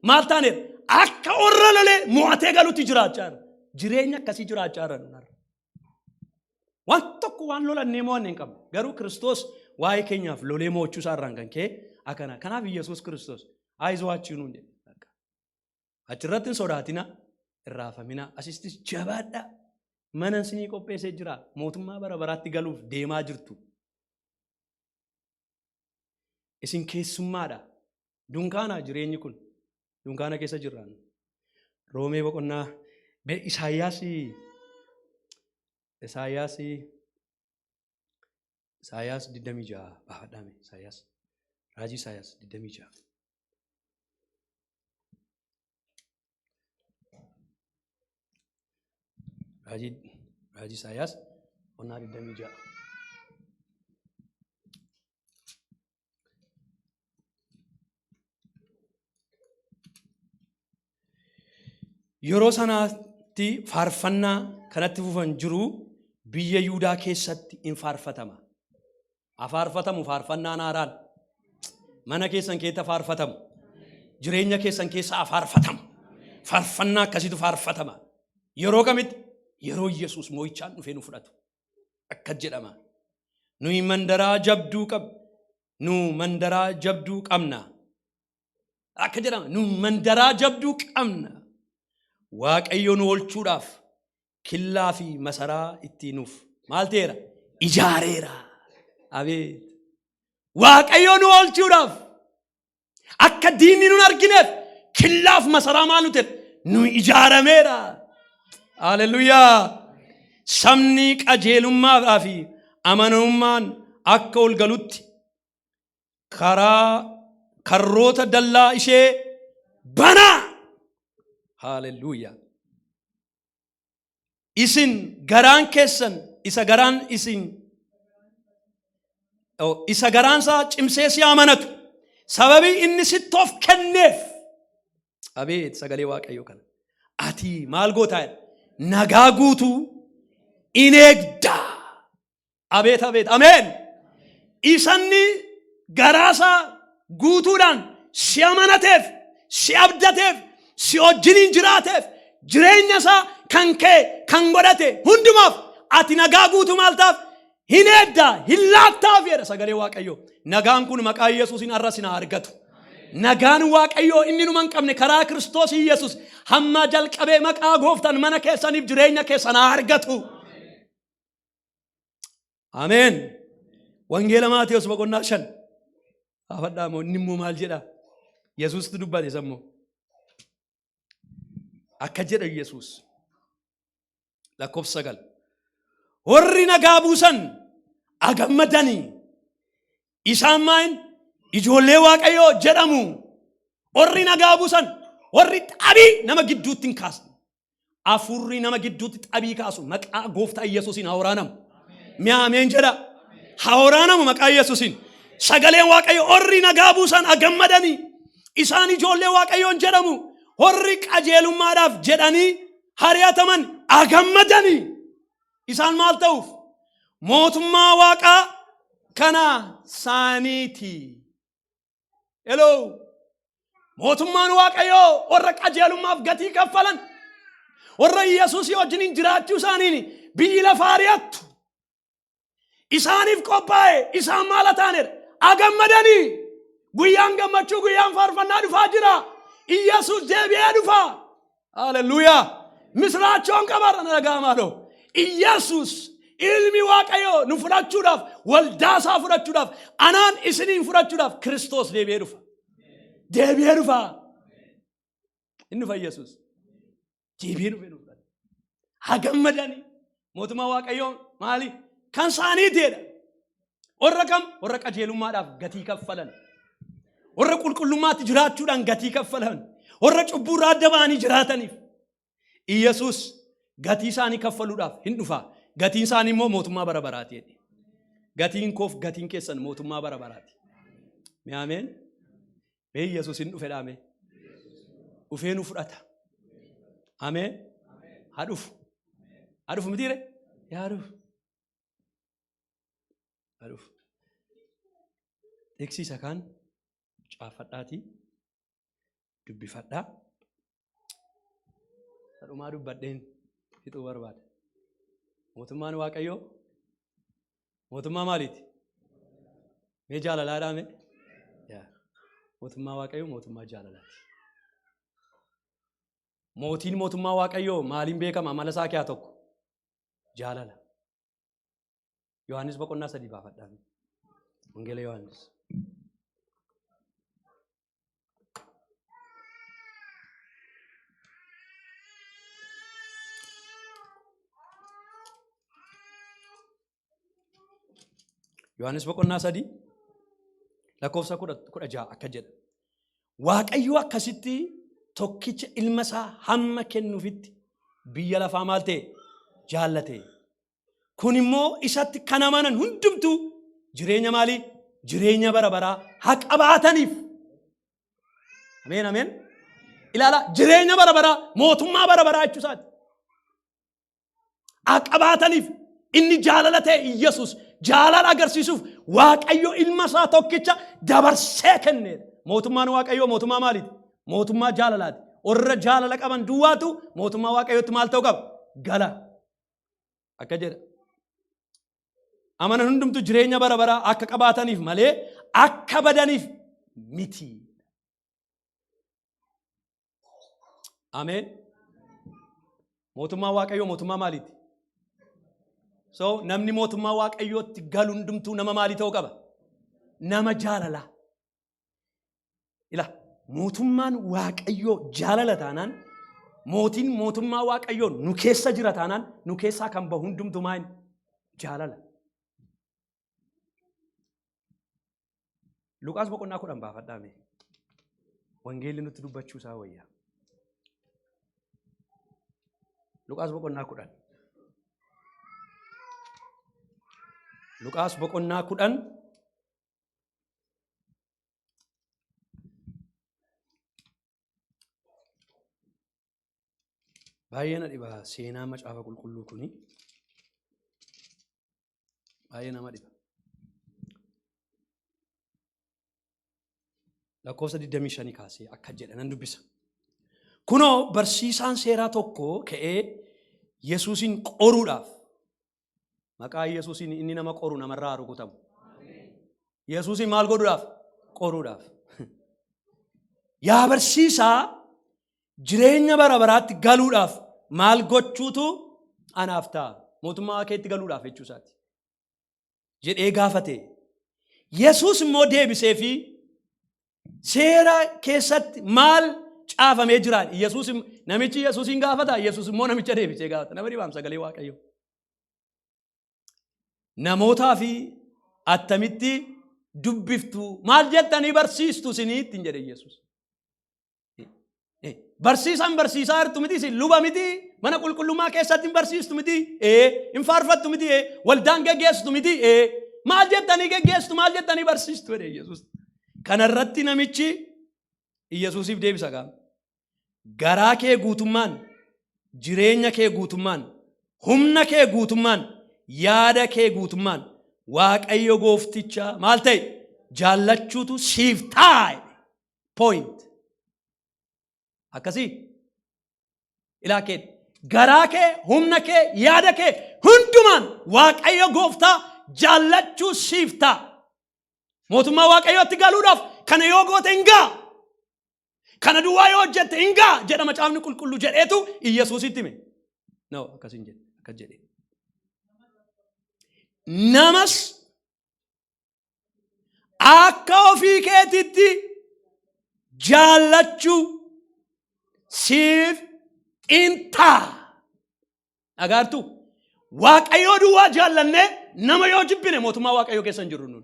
maal taaneera? Akka orra lolee mo'atee galutti jiraachaa jirra. Jireenya akkasii jiraachaa jirra nun har'a. Waan tokko waan lolannee mo'anne hin qabnu. Garuu Kiristoos waa'ee keenyaaf lolee mo'achuu isaa irraan kan ka'e akkana. Kanaaf Yesuus Kiristoos ayizuwaachuu nuun jedhe. Achirratti hin sodaatina, hin raafamina, asistis jabaadhaa. Mana isinii qopheessee jira. Mootummaa bara baraatti galuuf deemaa jirtu. Isin keessummaadha. Dunkaana jireenyi kun. Dunkaana keessa jirra. Roomee boqonnaa Isaayyaas Isaayyaas Isaayyaas 26 baafadhaame Isaayyaas raajii Isaayyaas 26. Raajii Isaayyaas boqonnaa 26. Yeroo sanaatti faarfannaa kanatti fufan jiru biyya Yihudaa keessatti in faarfatama. Afaarfatamu faarfannaan haaraan. Mana keessan keessa faarfatamu. Jireenya keessan keessa afaarfatamu. Faarfannaa akkasiitu faarfatama. Yeroo kamitti? Yeroo Yesuus moo'ichaan dhufee nu fudhatu. Akkas jedhama. Nuyi mandaraa jabduu qab nu mandaraa jabduu qabna. Akka jedhama nu mandaraa jabduu qabna. Waaqayyo nu oolchuudhaaf killaa fi masaraa ittiin nuuf maal ta'eera? Ijaareera. Abeet. Waaqayyo nu oolchuudhaaf akka diinni nun argineef killaaf masaraa maal nu ta'e? Nu ijaarameera. Haleluuyaa. Sabni qajeelummaa fi amanamummaan akka ol galutti karaa karroota dallaa ishee banaa. Haleluuyaa. Isin garaan keessan isa garaan isin isa garaan isaa cimsee si amanatu sababii inni sitti of kenneef abeet sagalee waaqayyoo kana ati maal gootaa jedha nagaa guutuu in eegdaa. Abeet abeet ameen. Isanni garaasaa guutuudhaan si amanateef, si abdateef, si wajjiniin jiraateef, jireenya isaa kan kee kan godhate hundumaaf ati nagaa guutuu maal taaf hin eeddaa hin laattaaf jedha sagalee Waaqayyoo. Nagaan kun maqaa Yesuusiin har'a sin haa argatu. Nagaan Waaqayyoo inni numa hin qabne karaa Kiristoos Yesuus hamma jalqabee maqaa gooftaan mana keessaniif jireenya keessan haa argatu. Ameen. Wangeela Maatewos boqonnaa 5. Gaafadhaa immoo inni immoo maal jedha? Yesuustu dubbate isa immoo. Akka jedha Yesuus. Lakkoofsa 9. Warri nagaa buusan agammadanii isaan maayin ijoollee Waaqayyoo jedhamu. Warri nagaa buusan Warri xabii nama gidduutti hin kaasne. Afurri nama gidduutti xabii kaasu maqaa gooftaa Yesuusiin haa waraanamu. Mee ameen jedha. Haa waraanamu maqaa Yesuusiin. Sagaleen Waaqayyo warri nagaa buusan haa gammadanii. Isaan ijoollee Waaqayyoon jedhamu. Warri qajeelummaadhaaf jedhanii hari'ataman haa gammadanii. Isaan maal ta'uuf? Mootummaa Waaqaa kana saaniiti. Hello. Mootummaan Waaqayyoo warra qajeelummaaf gatii kaffalan, warra Yesuusii wajjiniin jiraachuu isaaniin biyyi lafaa ari'attu. Isaaniif qophaa'e, isaan maal taanedha? Agammadanii guyyaan gammachuu, guyyaan faarfannaa dhufaa jira. Yesuus deebi'ee dhufa. Haleluuyaa. Misiraachoon qabaadha, na dhaga'aa maaloo. Yesuus ilmi Waaqayyoo nu fudhachuudhaaf, waldaa isaa fudhachuudhaaf, anaan isiniin fudhachuudhaaf Kiristoos deebi'ee dhufa. Deebi'ee dhufa. Inni dhufa Yesuus. Deebi'ee dhufee nu fudhata. Haa gammadanii. Mootummaa Waaqayyoo maali? Kan isaaniitiidha. Warra kam? Warra qajeelummaadhaaf gatii kaffalan. Warra qulqullummaatti jiraachuudhaan gatii kaffalan. Warra cubbuurraa adda ba'anii jiraataniif. Iyyasuus gatii isaanii kaffaluudhaaf hin dhufa. Gatiin isaanii immoo mootummaa bara baraati jedhe. Gatiin koof gatiin keessan mootummaa bara baraati. Mee ameen. Mee Iyyasuus hin dhufe dhaame. Dhufee nu fudhata. Ameen. Haa dhufu. Haa dhufu mitiire? Yaa dhufu. Haa dhufu. Eegsiisa kaan caafadhaatii dubbifadhaa. Sadhumaa dubbadheen fixuu barbaada. Mootummaan Waaqayyoo mootummaa maaliiti? Mee jaalalaadhaa mee? Yaa. Mootummaa Waaqayyoo mootummaa jaalalaati. Mootiin mootummaa Waaqayyoo maaliin beekama? Amala isaa keessaa tokko jaalala. Yohaannis boqonnaa 3 baafadhaa. Wangeela Yohaannis. Yohaannis boqonnaa 3 lakkoofsa 16 akka jedha. Waaqayyo akkasitti tokkicha ilma isaa hamma kennuufitti biyya lafaa maal ta'e? Jaallate. Kun immoo isatti kan amanan hundumtuu jireenya maalii? Jireenya bara baraa haa qabaataniif. Ameen, ameen. Ilaala, jireenya bara baraa, mootummaa bara baraa jechuu isaati. Haa qabaataniif inni jaalala ta'e Iyyasuus jaalala agarsiisuuf Waaqayyo ilma isaa tokkicha dabarsee kenneedha. Mootummaan Waaqayyoo mootummaa maaliiti? Mootummaa jaalalaati. Warra jaalala qaban duwwaatu mootummaa Waaqayyootti maal ta'uu qaba? Gala. Akka jedha. Amanan hundumtu jireenya bara baraa akka qabaataniif malee akka badaniif miti. Ameen. Mootummaa Waaqayyoo mootummaa maaliiti? So namni mootummaa Waaqayyootti galu hundumtuu nama maalii ta'uu qaba? Nama jaalalaa. Ila, mootummaan Waaqayyoo jaalala taanaan, mootiin mootummaa Waaqayyoo nu keessa jira taanaan, nu keessaa kan bahu hundumtuu maal? Jaalala. Luqaas boqonnaa 10 baafadhaa mee. Wangeelli nutti dubbachuu isaa wayya. Luqaas boqonnaa 10. Luqaas boqonnaa 10. Baay'ee na dhiba seenaa macaafa qulqulluu kuni. Baay'ee nama dhiba. Lakkoofsa 25 kaasee akka jedha nan dubbisa. Kunoo, barsiisaan seeraa tokko ka'ee Yesuusin qoruudhaaf. Maqaa Yesuusiin inni nama qoru namarraa haa rukutamu. Yesuusiin maal godhuudhaaf? Qoruudhaaf. Yaa barsiisaa, jireenya bara baraatti galuudhaaf maal gochuutu anaaf ta'a? Mootummaa keetti galuudhaaf jechuu isaati. Jedhee gaafate. Yesuus immoo deebisee fi seera keessatti maal caafamee jira? Yesuus namichi Yesuusiin gaafata, Yesuus immoo namicha deebisee gaafata. Nama dhibaam sagalee Waaqayyoo. Namootaa fi attamitti dubbiftu, maal jettanii barsiistu isinii ittiin jedhe Yesuus. Barsiisaan barsiisaa jirtu miti, isin luba miti, mana qulqullummaa keessatti hin barsiistu miti, hin faarfattu miti, waldaan geggeessitu miti, maal jettanii geggeessitu, maal jettanii barsiistu jedhe Yesuus. Kanarratti namichi Yesuusiif deebisa gaama. Garaa kee guutummaan, jireenya kee guutummaan, humna kee guutummaan, yaada kee guutummaan Waaqayyo goofticha maal ta'e jaallachuutu siif ta'a. Point. Akkasii ilaa kee, garaa kee, humna kee, yaada kee hundumaan Waaqayyo gooftaa jaallachuu siif ta'a. Mootummaa Waaqayyootti galuudhaaf kana yoo goote hin ga'a. Kana duwwaa yoo hojjette hin ga'a jedha Macaafni Qulqulluu jedheetu Iyyasuusitti hime. No, akkas hin jedhe, akkas jedhe. Namas akka ofii keetitti jaallachuu siif in ta'a. Dhagaartuu, Waaqayyoo duwwaa jaallannee nama yoo jibbine mootummaa Waaqayyoo keessa hin jirru nun.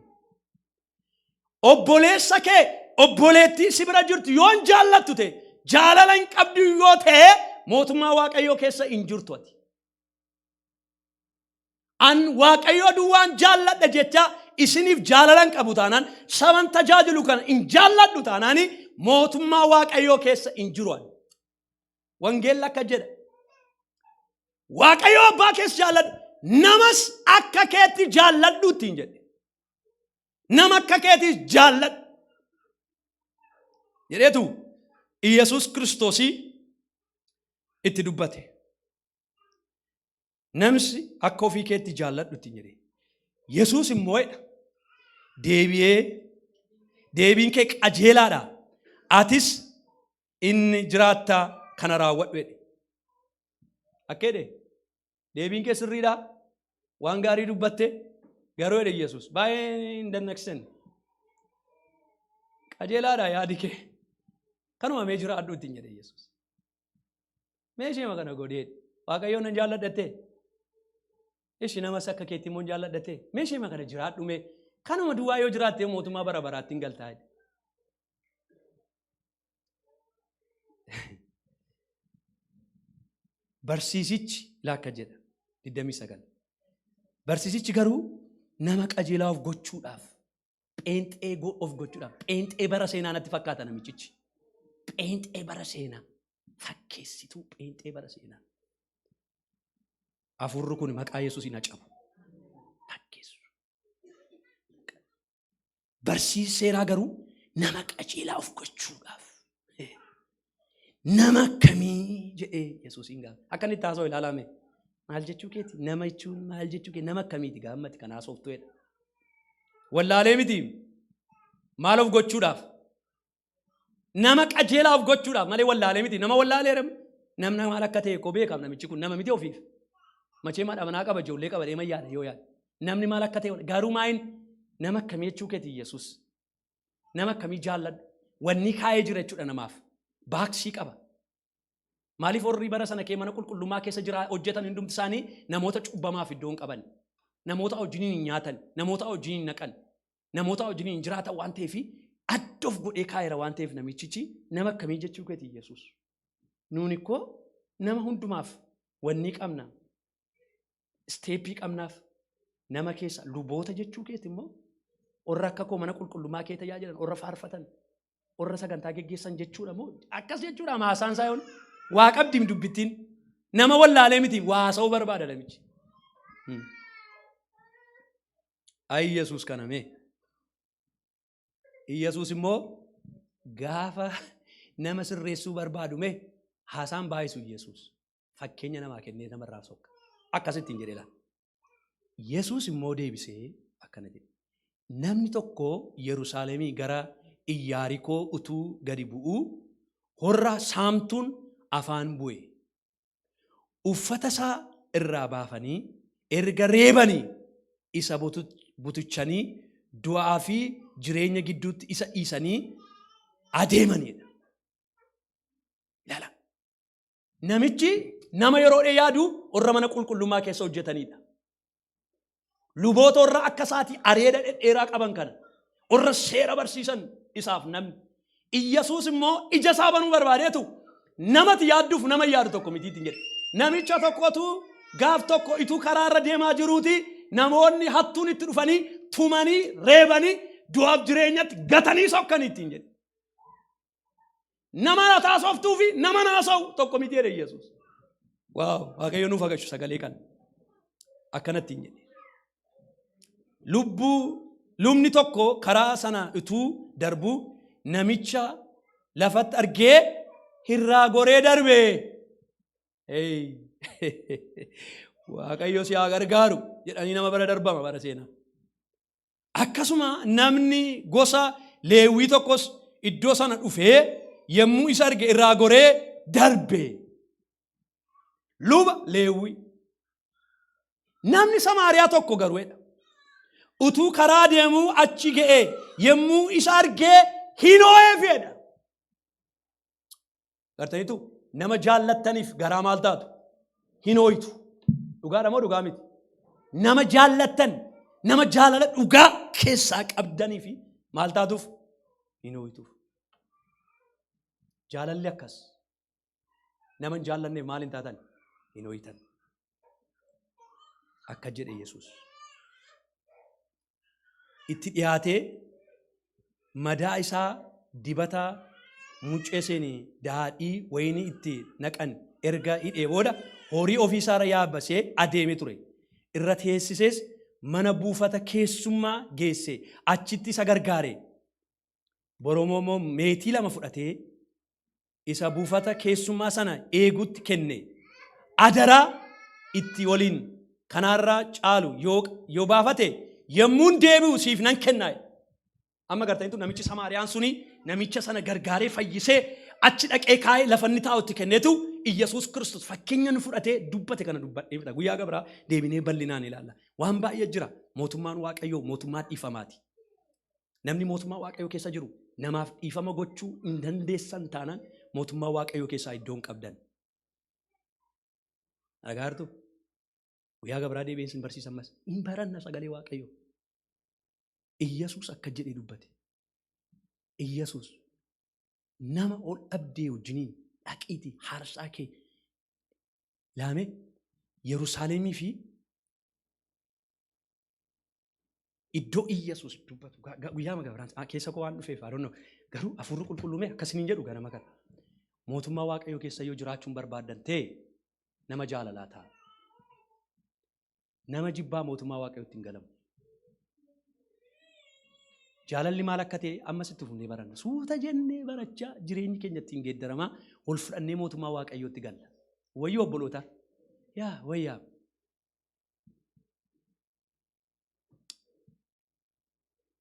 Obboleessa kee, obboleettii si bira jirtu yoo hin jaallattu ta'e, jaalala hin qabdu yoo ta'e, mootummaa Waaqayyoo keessa hin jirtu ati. An Waaqayyoo duwwaan jaalladha jecha isiniif jaalala hin qabu taanaan, saban tajaajilu kana hin jaalladhu taanaan, mootummaa Waaqayyoo keessa hin jiru ani. Wangeelli akka jedha. Waaqayyoo abbaa keessa jaalladhu, namas akka keetti jaalladhu ittiin jedhe. Nama akka keetis jaalladhu jedheetu Iyyasuus Kiristoosii itti dubbate. Namsi akka ofii keetti jaalladhu ittiin jedhe. Yesuus immoo jedha. Deebi'ee, deebiin kee qajeelaadha. Atis inni jiraattaa kana raawwadhu jedhe. Akka jedhe, deebiin kee sirriidha. Waan gaarii dubbatte garuu jedhe Yesuus. Baay'ee hin dannaqsin. Qajeelaadha yaadi kee. Kanuma mee jiraadhu ittiin jedhe Yesuus. Mee ishee kana godhee, Waaqayyoon nan jaalladhattee? Ishi namas akka keetti immoo hin jaalladhattee? Mee ishee kana jiraadhu mee. Kanuma duwwaa yoo jiraatte mootummaa bara baraatti hin galtaa jedhe. Barsiisichi laakka jedha 29. Barsiisichi garuu nama qajeelaa of gochuudhaaf, pheenxee of gochuudhaaf, pheenxee bara seenaa natti fakkaata namichichi. Pheenxee bara seenaa, fakkeessituu pheenxee bara seenaa. Hafuurri kun maqaa Yesuusiin haa cabu. Fakkeessu. Barsiisi seeraa garuu nama qajeelaa of gochuudhaaf nama akkamii jedhee Yesuusiin gaafa. Akka inni itti haasa'u ilaalame. Maal jechuu keeti? Nama jechuun maal jechuu keeti? Nama akkamiiti gaammati kan haasoftu jedha. Wallaalee miti. Maal of gochuudhaaf? Nama qajeelaa of gochuudhaaf malee wallaalee miti. Nama wallaalee namni maal akka ta'e koo beekam, namichi kun nama miti ofiif. Machee maadha manaa qaba, ijoollee qaba, deema yaada yoo yaada. Namni maal akka ta'e garuu maayin nama akkamii jechuu keeti Yesuus? Nama akkamii jaalladhu? Wanni kaa'ee jira jechuudha namaaf. Baaksii qaba. Maaliif warri bara sana kee mana qulqullummaa keessa jira hojjetan hundumti isaanii namoota cubbamaaf iddoo hin qaban. Namoota wajjiniin hin nyaatan, namoota wajjiniin hin naqan, namoota wajjiniin hin jiraatan waan ta'eef adda of godhee kaa'eera waan ta'eef namichichi nama akkamii jechuu keeti Yesuus? Nuuni ikkoo nama hundumaaf wanni qabna. Isteeppii qabnaaf nama keessa luboota jechuu keeti immoo, warra akka koo mana qulqullummaa kee tajaajilan, warra faarfatan, warra sagantaa geggeessan jechuudha moo akkas jechuudha maasaan isaa yoon waa qabdiim dubbittiin nama wallaalee miti, waa haasa'uu barbaada namichi. Ay Yesuus kana mee. Yesuus immoo gaafa nama sirreessuu barbaadu mee haasaan baay'isu Yesuus. Fakkeenya namaa kennee namarraa sokka. Akkasittiin jedhee laata. Yesuus immoo deebisee akkana jedhe. Namni tokko Yerusaalemii gara Iyyaarikoo utuu gadi bu'uu horra saamtuun afaan bu'e. Uffata isaa irraa baafanii erga reebanii isa butuchanii du'aa fi jireenya gidduutti isa dhiisanii adeemanidha. Ilaala. Namichi nama yeroo dhee yaadu warra mana qulqullummaa keessa hojjetanidha. Luboota warra akka isaatii areeda dhedheeraa qaban kana warra seera barsiisan isaaf namni. Iyyasuus immoo ija isaa banuu barbaadeetu Namati yaadduuf nama yaadu tokko miti ittiin jedhe. Namicha tokkotu gaaf tokko ituu karaa irra deemaa jiruuti namoonni hattuun itti dhufanii tumanii reebanii du'aaf jireenyatti gatanii sokkanii ittiin jedhe. Nama na taasoftuu fi nama naasa'u tokko miti jedhe Yesuus. Waaw, Waaqayyo nuuf agarsiisu sagalee kana. Akkanatti hin jedhe. Lubbuu lubni tokko karaa sana utuu darbuu namicha lafatti argee irraa goree darbe. Hey. Waaqayyo si haa gargaaru jedhanii nama bara darbama bara seenaa. Akkasuma namni gosa Leewwii tokkos iddoo sana dhufee yommuu isa arge irraa goree darbe. Luba Leewwii. Namni Samaariyaa tokko garuu jedha. Utuu karaa deemuu achi ga'ee yommuu isa argee hin oo'eef jedha. Gartaniitu nama jaallattaniif garaa maal taatu? Hin hoo'itu. Dhugaadha moo dhugaa miti? Nama jaallattan, nama jaalala dhugaa keessaa qabdanii fi maal taatuuf? Hin hoo'ituuf. Jaalalli akkas. Nama hin jaallanneef maal hin taatan? Hin hoo'itan. Akka jedhe Yesuus. Itti dhiyaatee madaa isaa dibata muceeseen daadhii wayinii itti naqan erga hidhee booda horii ofii isaarra yaabbasee adeeme ture. Irra teessisees mana buufata keessummaa geesse, achitti isa gargaare. Boromoo immoo meetii 2 fudhatee isa buufata keessummaa sana eegutti kenne. Adaraa itti waliin kanaarraa caalu yoo baafate yommuun deebi'u siif nan kennaa. Amma gartaniitu namichi Samaariyaan suni namicha sana gargaaree fayyisee achi dhaqee kaa'ee lafa inni taa'u itti kenneetu Iyyasuus Kiristoos fakkeenya nu fudhatee dubbate kana dubbadhee fida. Guyyaa gabraa deebinee bal'inaan ilaalla. Waan baay'ee jira. Mootummaan Waaqayyoo mootummaa dhiifamaati. Namni mootummaa Waaqayyoo keessa jiru namaaf dhiifama gochuu hin dandeessan taanaan mootummaa Waaqayyoo keessaa iddoo hin qabdan. Dhagaa jirtu? Guyyaa gabraa deebi'een sin barsiisa ammas. Hin baranna sagalee Waaqayyoo. Iyyasuus akka jedhee dubbate. Iyyasuus nama ol dhabdee wajjiniin dhaqiitii haarsaa kee laame Yerusaalemii fi iddoo Iyyasuus dubbatu guyyaa gabiraan keessa koo waan dhufeef I don't know garuu hafuurri qulqulluumee akkasiniin jedhu ganama kana. Mootummaa Waaqayyoo keessa yoo jiraachuun barbaaddan ta'e nama jaalalaa ta'a. Nama jibbaa mootummaa Waaqayyootti hin galamu. Jaalalli maal akka ta'e ammas itti fufnee baranna. Suuta jennee barachaa jireenyi keenya ittiin geeddaramaa ol fudhannee mootummaa Waaqayyootti galla. Wayyoo obboloota. Yaa wayyaa.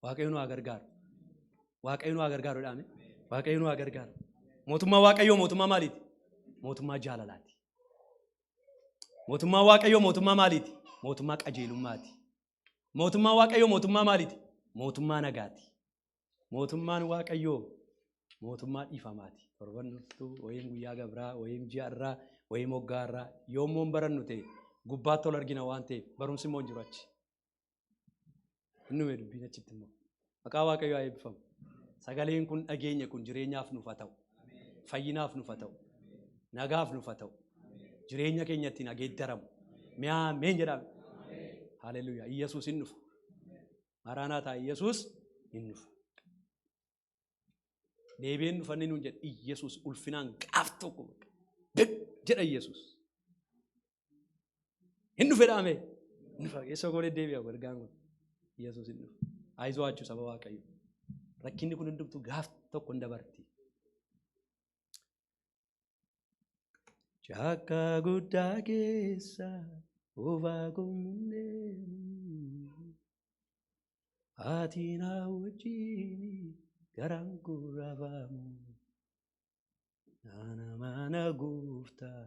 Waaqayyo nu haa gargaaru. Waaqayyo nu haa gargaaru dhaame. Waaqayyo nu haa gargaaru. Mootummaa Waaqayyoo mootummaa maaliiti? Mootummaa jaalalaati. Mootummaa Waaqayyoo mootummaa maaliiti? Mootummaa qajeelummaati. Mootummaa Waaqayyoo mootummaa maaliiti? Mootummaa nagaati. Mootummaan Waaqayyoo mootummaa dhiifamaati. Torban dhuftu, wayim guyyaa gabraa, wayim ji'a irraa, wayim waggaa irraa, yoommoo hin barannu ta'e gubbaatti ol argina waan ta'eef barumsi immoo hin jiru achi. Hin dhume dubbiin achitti immoo. Maqaa Waaqayyoo haa eebbifamu. Sagaleen kun dhageenye kun jireenyaaf nuuf haa ta'u. Fayyinaaf nuuf haa ta'u. Nagaaf nuuf haa ta'u. Jireenya keenya ittiin haa geeddaramu. Mi'aa ameen jedhame. Haleluuyaa. Iyyasuus hin dhufa. Maaraanaataa Iyyasuus hin dhufa. Deebi'een dhufanni nuun jedhe Iyyasuus ulfinaan gaaf tokko jedha Iyyasuus. Hin dhufe dhaame. Hin dhufa. Eessa koo deddeebi'a ergaan kun. Iyyasuus hin dhufa. Ayizoo saba Waaqayyo. Rakkinni kun hundumtuu gaaf tokko hin dabarti. Caakkaa guddaa keessa bobaa gomuun ati na wajjin garaan koo raafamu. Nana mana gooftaa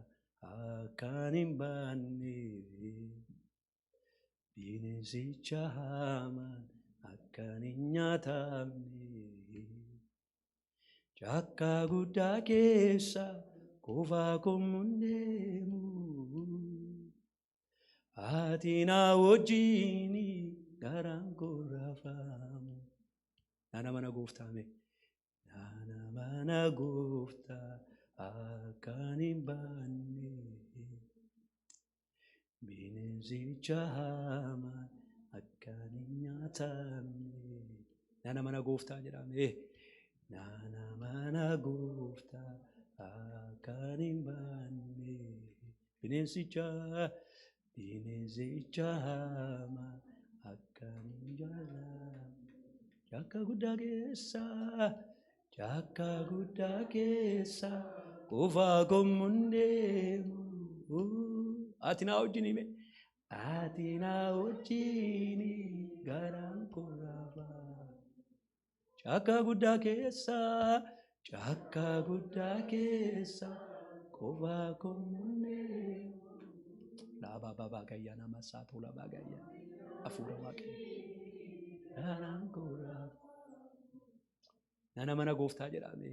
akkaan hin baanne bineensicha hamaan akkaan hin nyaatamne. Caakkaa guddaa keessa qofaa komuun deemu. Ati na wajjin garaan koo raafamu. Nana mana gooftaa mee. Nana mana gooftaa Akkan hin baanne. Bineensicha hamaa akkan hin nyaatamne. Nana mana gooftaa jedhame. Nana mana gooftaa akkan hin baanne. Bineensicha hamaa akkan hin jaallanne. Caakkaa guddaa keessa, caakkaa guddaa keessa, qofaa koommuun deemu. Ati naa wajjin hime. Ati naa wajjin garaan koo raafaa. Caakkaa guddaa keessa, caakkaa guddaa keessa, qofaa koommuun deemu. Laabaa babaa gayyaa nama saatoo laabaa gayyaa. Hafuura Waaqayyo. Garaan koo raafaa. Nana mana gooftaa jedhame.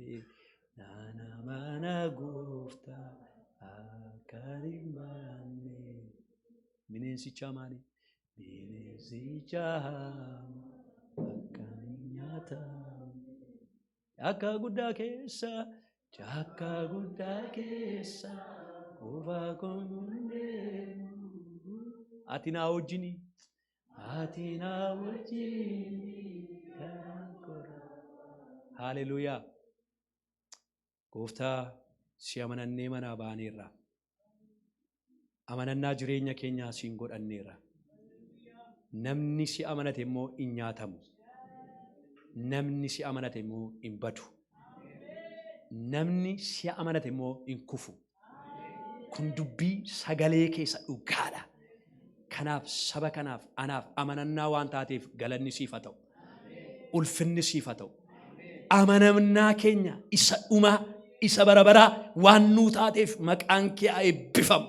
Nana mana gooftaa akkan hin baanne. Bineensicha maali? Bineensicha hamaa akkan hin nyaatamne. Caakkaa guddaa keessa, caakkaa guddaa keessa, qofaa koommuun deemu. Ati naa wajjini. Ati naa wajjini garaan koo raafaa. Haleluuyaa. Gooftaa, si amanannee manaa baaneerra. Amanannaa jireenya keenyaa siin godhanneerra. Namni si amanate immoo hin nyaatamu. Namni si amanate immoo hin badu. Namni si amanate immoo hin kufu. Kun dubbii sagalee keessa dhugaadha. Kanaaf saba kanaaf anaaf amanannaa waan taateef galanni siif haa ta'u. Ulfinni siif haa ta'u. Amanannaa keenya isa dhumaa, isa bara baraa waan nuu taateef maqaan kee haa eebbifamu.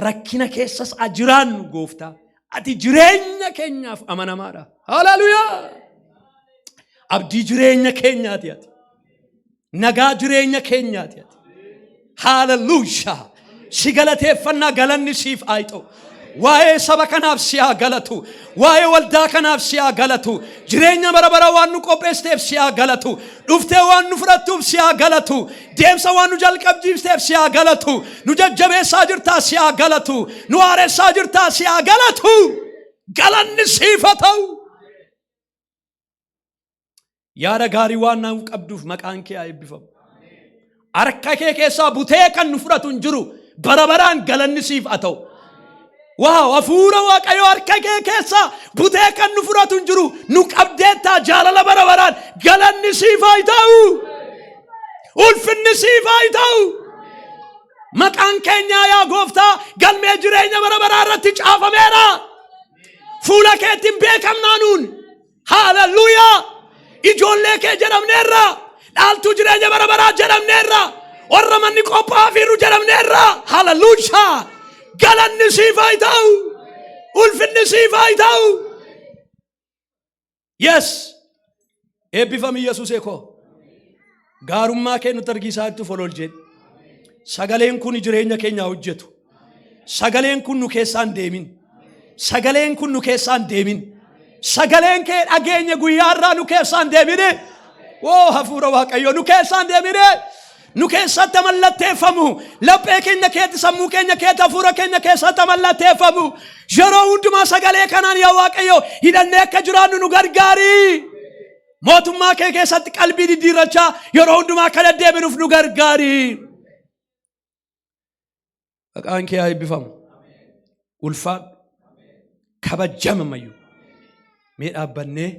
Rakkina keessas haa jiraannu, gooftaa. Ati jireenya keenyaaf amanamaadha. Haleluyaa! Abdii jireenya keenyaati ati. Nagaa jireenya keenyaati ati. Haleluuyaa! Si galateeffannaa, galanni siif haa ta'u. Waa'ee saba kanaaf si haa galatu. Waa'ee waldaa kanaaf si haa galatu. Jireenya bara bara waan nu qopheessiteef si haa galatu. Dhuftee waan nu fudhattuuf si haa galatu. Deemsa waan nu jalqabsiifteef si haa galatu. Nu jajjabeessaa jirtaa, si haa galatu. Nu haaressaa jirtaa, si haa galatu. Galanni siif haa ta'u. Yaada gaarii waan nuuf qabduuf maqaan kee haa eebbifamu. Harka kee keessaa butee kan nu fudhatu hin jiru. Bara baraan galanni siif haa ta'u. Waaw, hafuura Waaqayyoo, harka kee keessaa butee kan nu fudhatu hin jiru. Nu qabdeettaa jaalala bara baraan, galanni siif haa ta'u. Ulfinni siif haa ta'u. Maqaan keenyaa, yaa gooftaa, galmee jireenya bara baraa irratti caafameera. Fuula keetti hin beekamnaa nuun. Haalelluuyaa! Ijoollee kee jedhamneerra. Dhaaltuu jireenya bara baraa jedhamneerra. Warra manni qophaa'afiiru jedhamneerra. Haalelluuyaa! Galanni siif haa ta'u. Ulfinni siif haa ta'u. Yes! Eebbifami, Yesuusee koo. Gaarummaa kee nutti argisaa itti folol jedhi. Sagaleen kun jireenya keenyaa hojjetu. Sagaleen kun nu keessaan deemin. Sagaleen kun nu keessaan deemin. Sagaleen kee dhageenya guyyaa irraa nu keessaan deemine. Woo, hafuura Waaqayyoo, nu keessaan deemine. Nu keessatti mallatteeffamu. Laphee keenya keetti, sammuu keenya keetti, hafuura keenya keessatti mallatteeffamu. Yeroo hundumaa sagalee kanaan, yaa Waaqayyo, hidhannee akka jiraannu nu gargaari. Mootummaa kee keessatti qalbii diddiirrachaa yeroo hundumaa akka deddeebinuuf nu gargaari. Maqaan kee haa eebbifamu. Ulfaadhu. Kabajama mayyuu. Mee dhaabbannee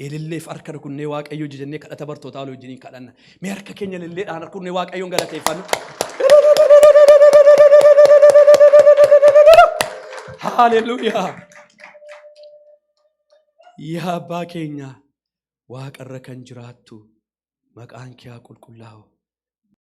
ililleef harka rukunnee Waaqayyo jennee kadhata bartootaa walii wajjiniin kadhanna. Mee harka keenya ililleedhaan rukunnee Waaqayyoon galateeffannu. Haaleluyyaa. Yaa Abbaa keenya, waaqarra kan jiraattu, maqaan kee haa qulqullaa'u.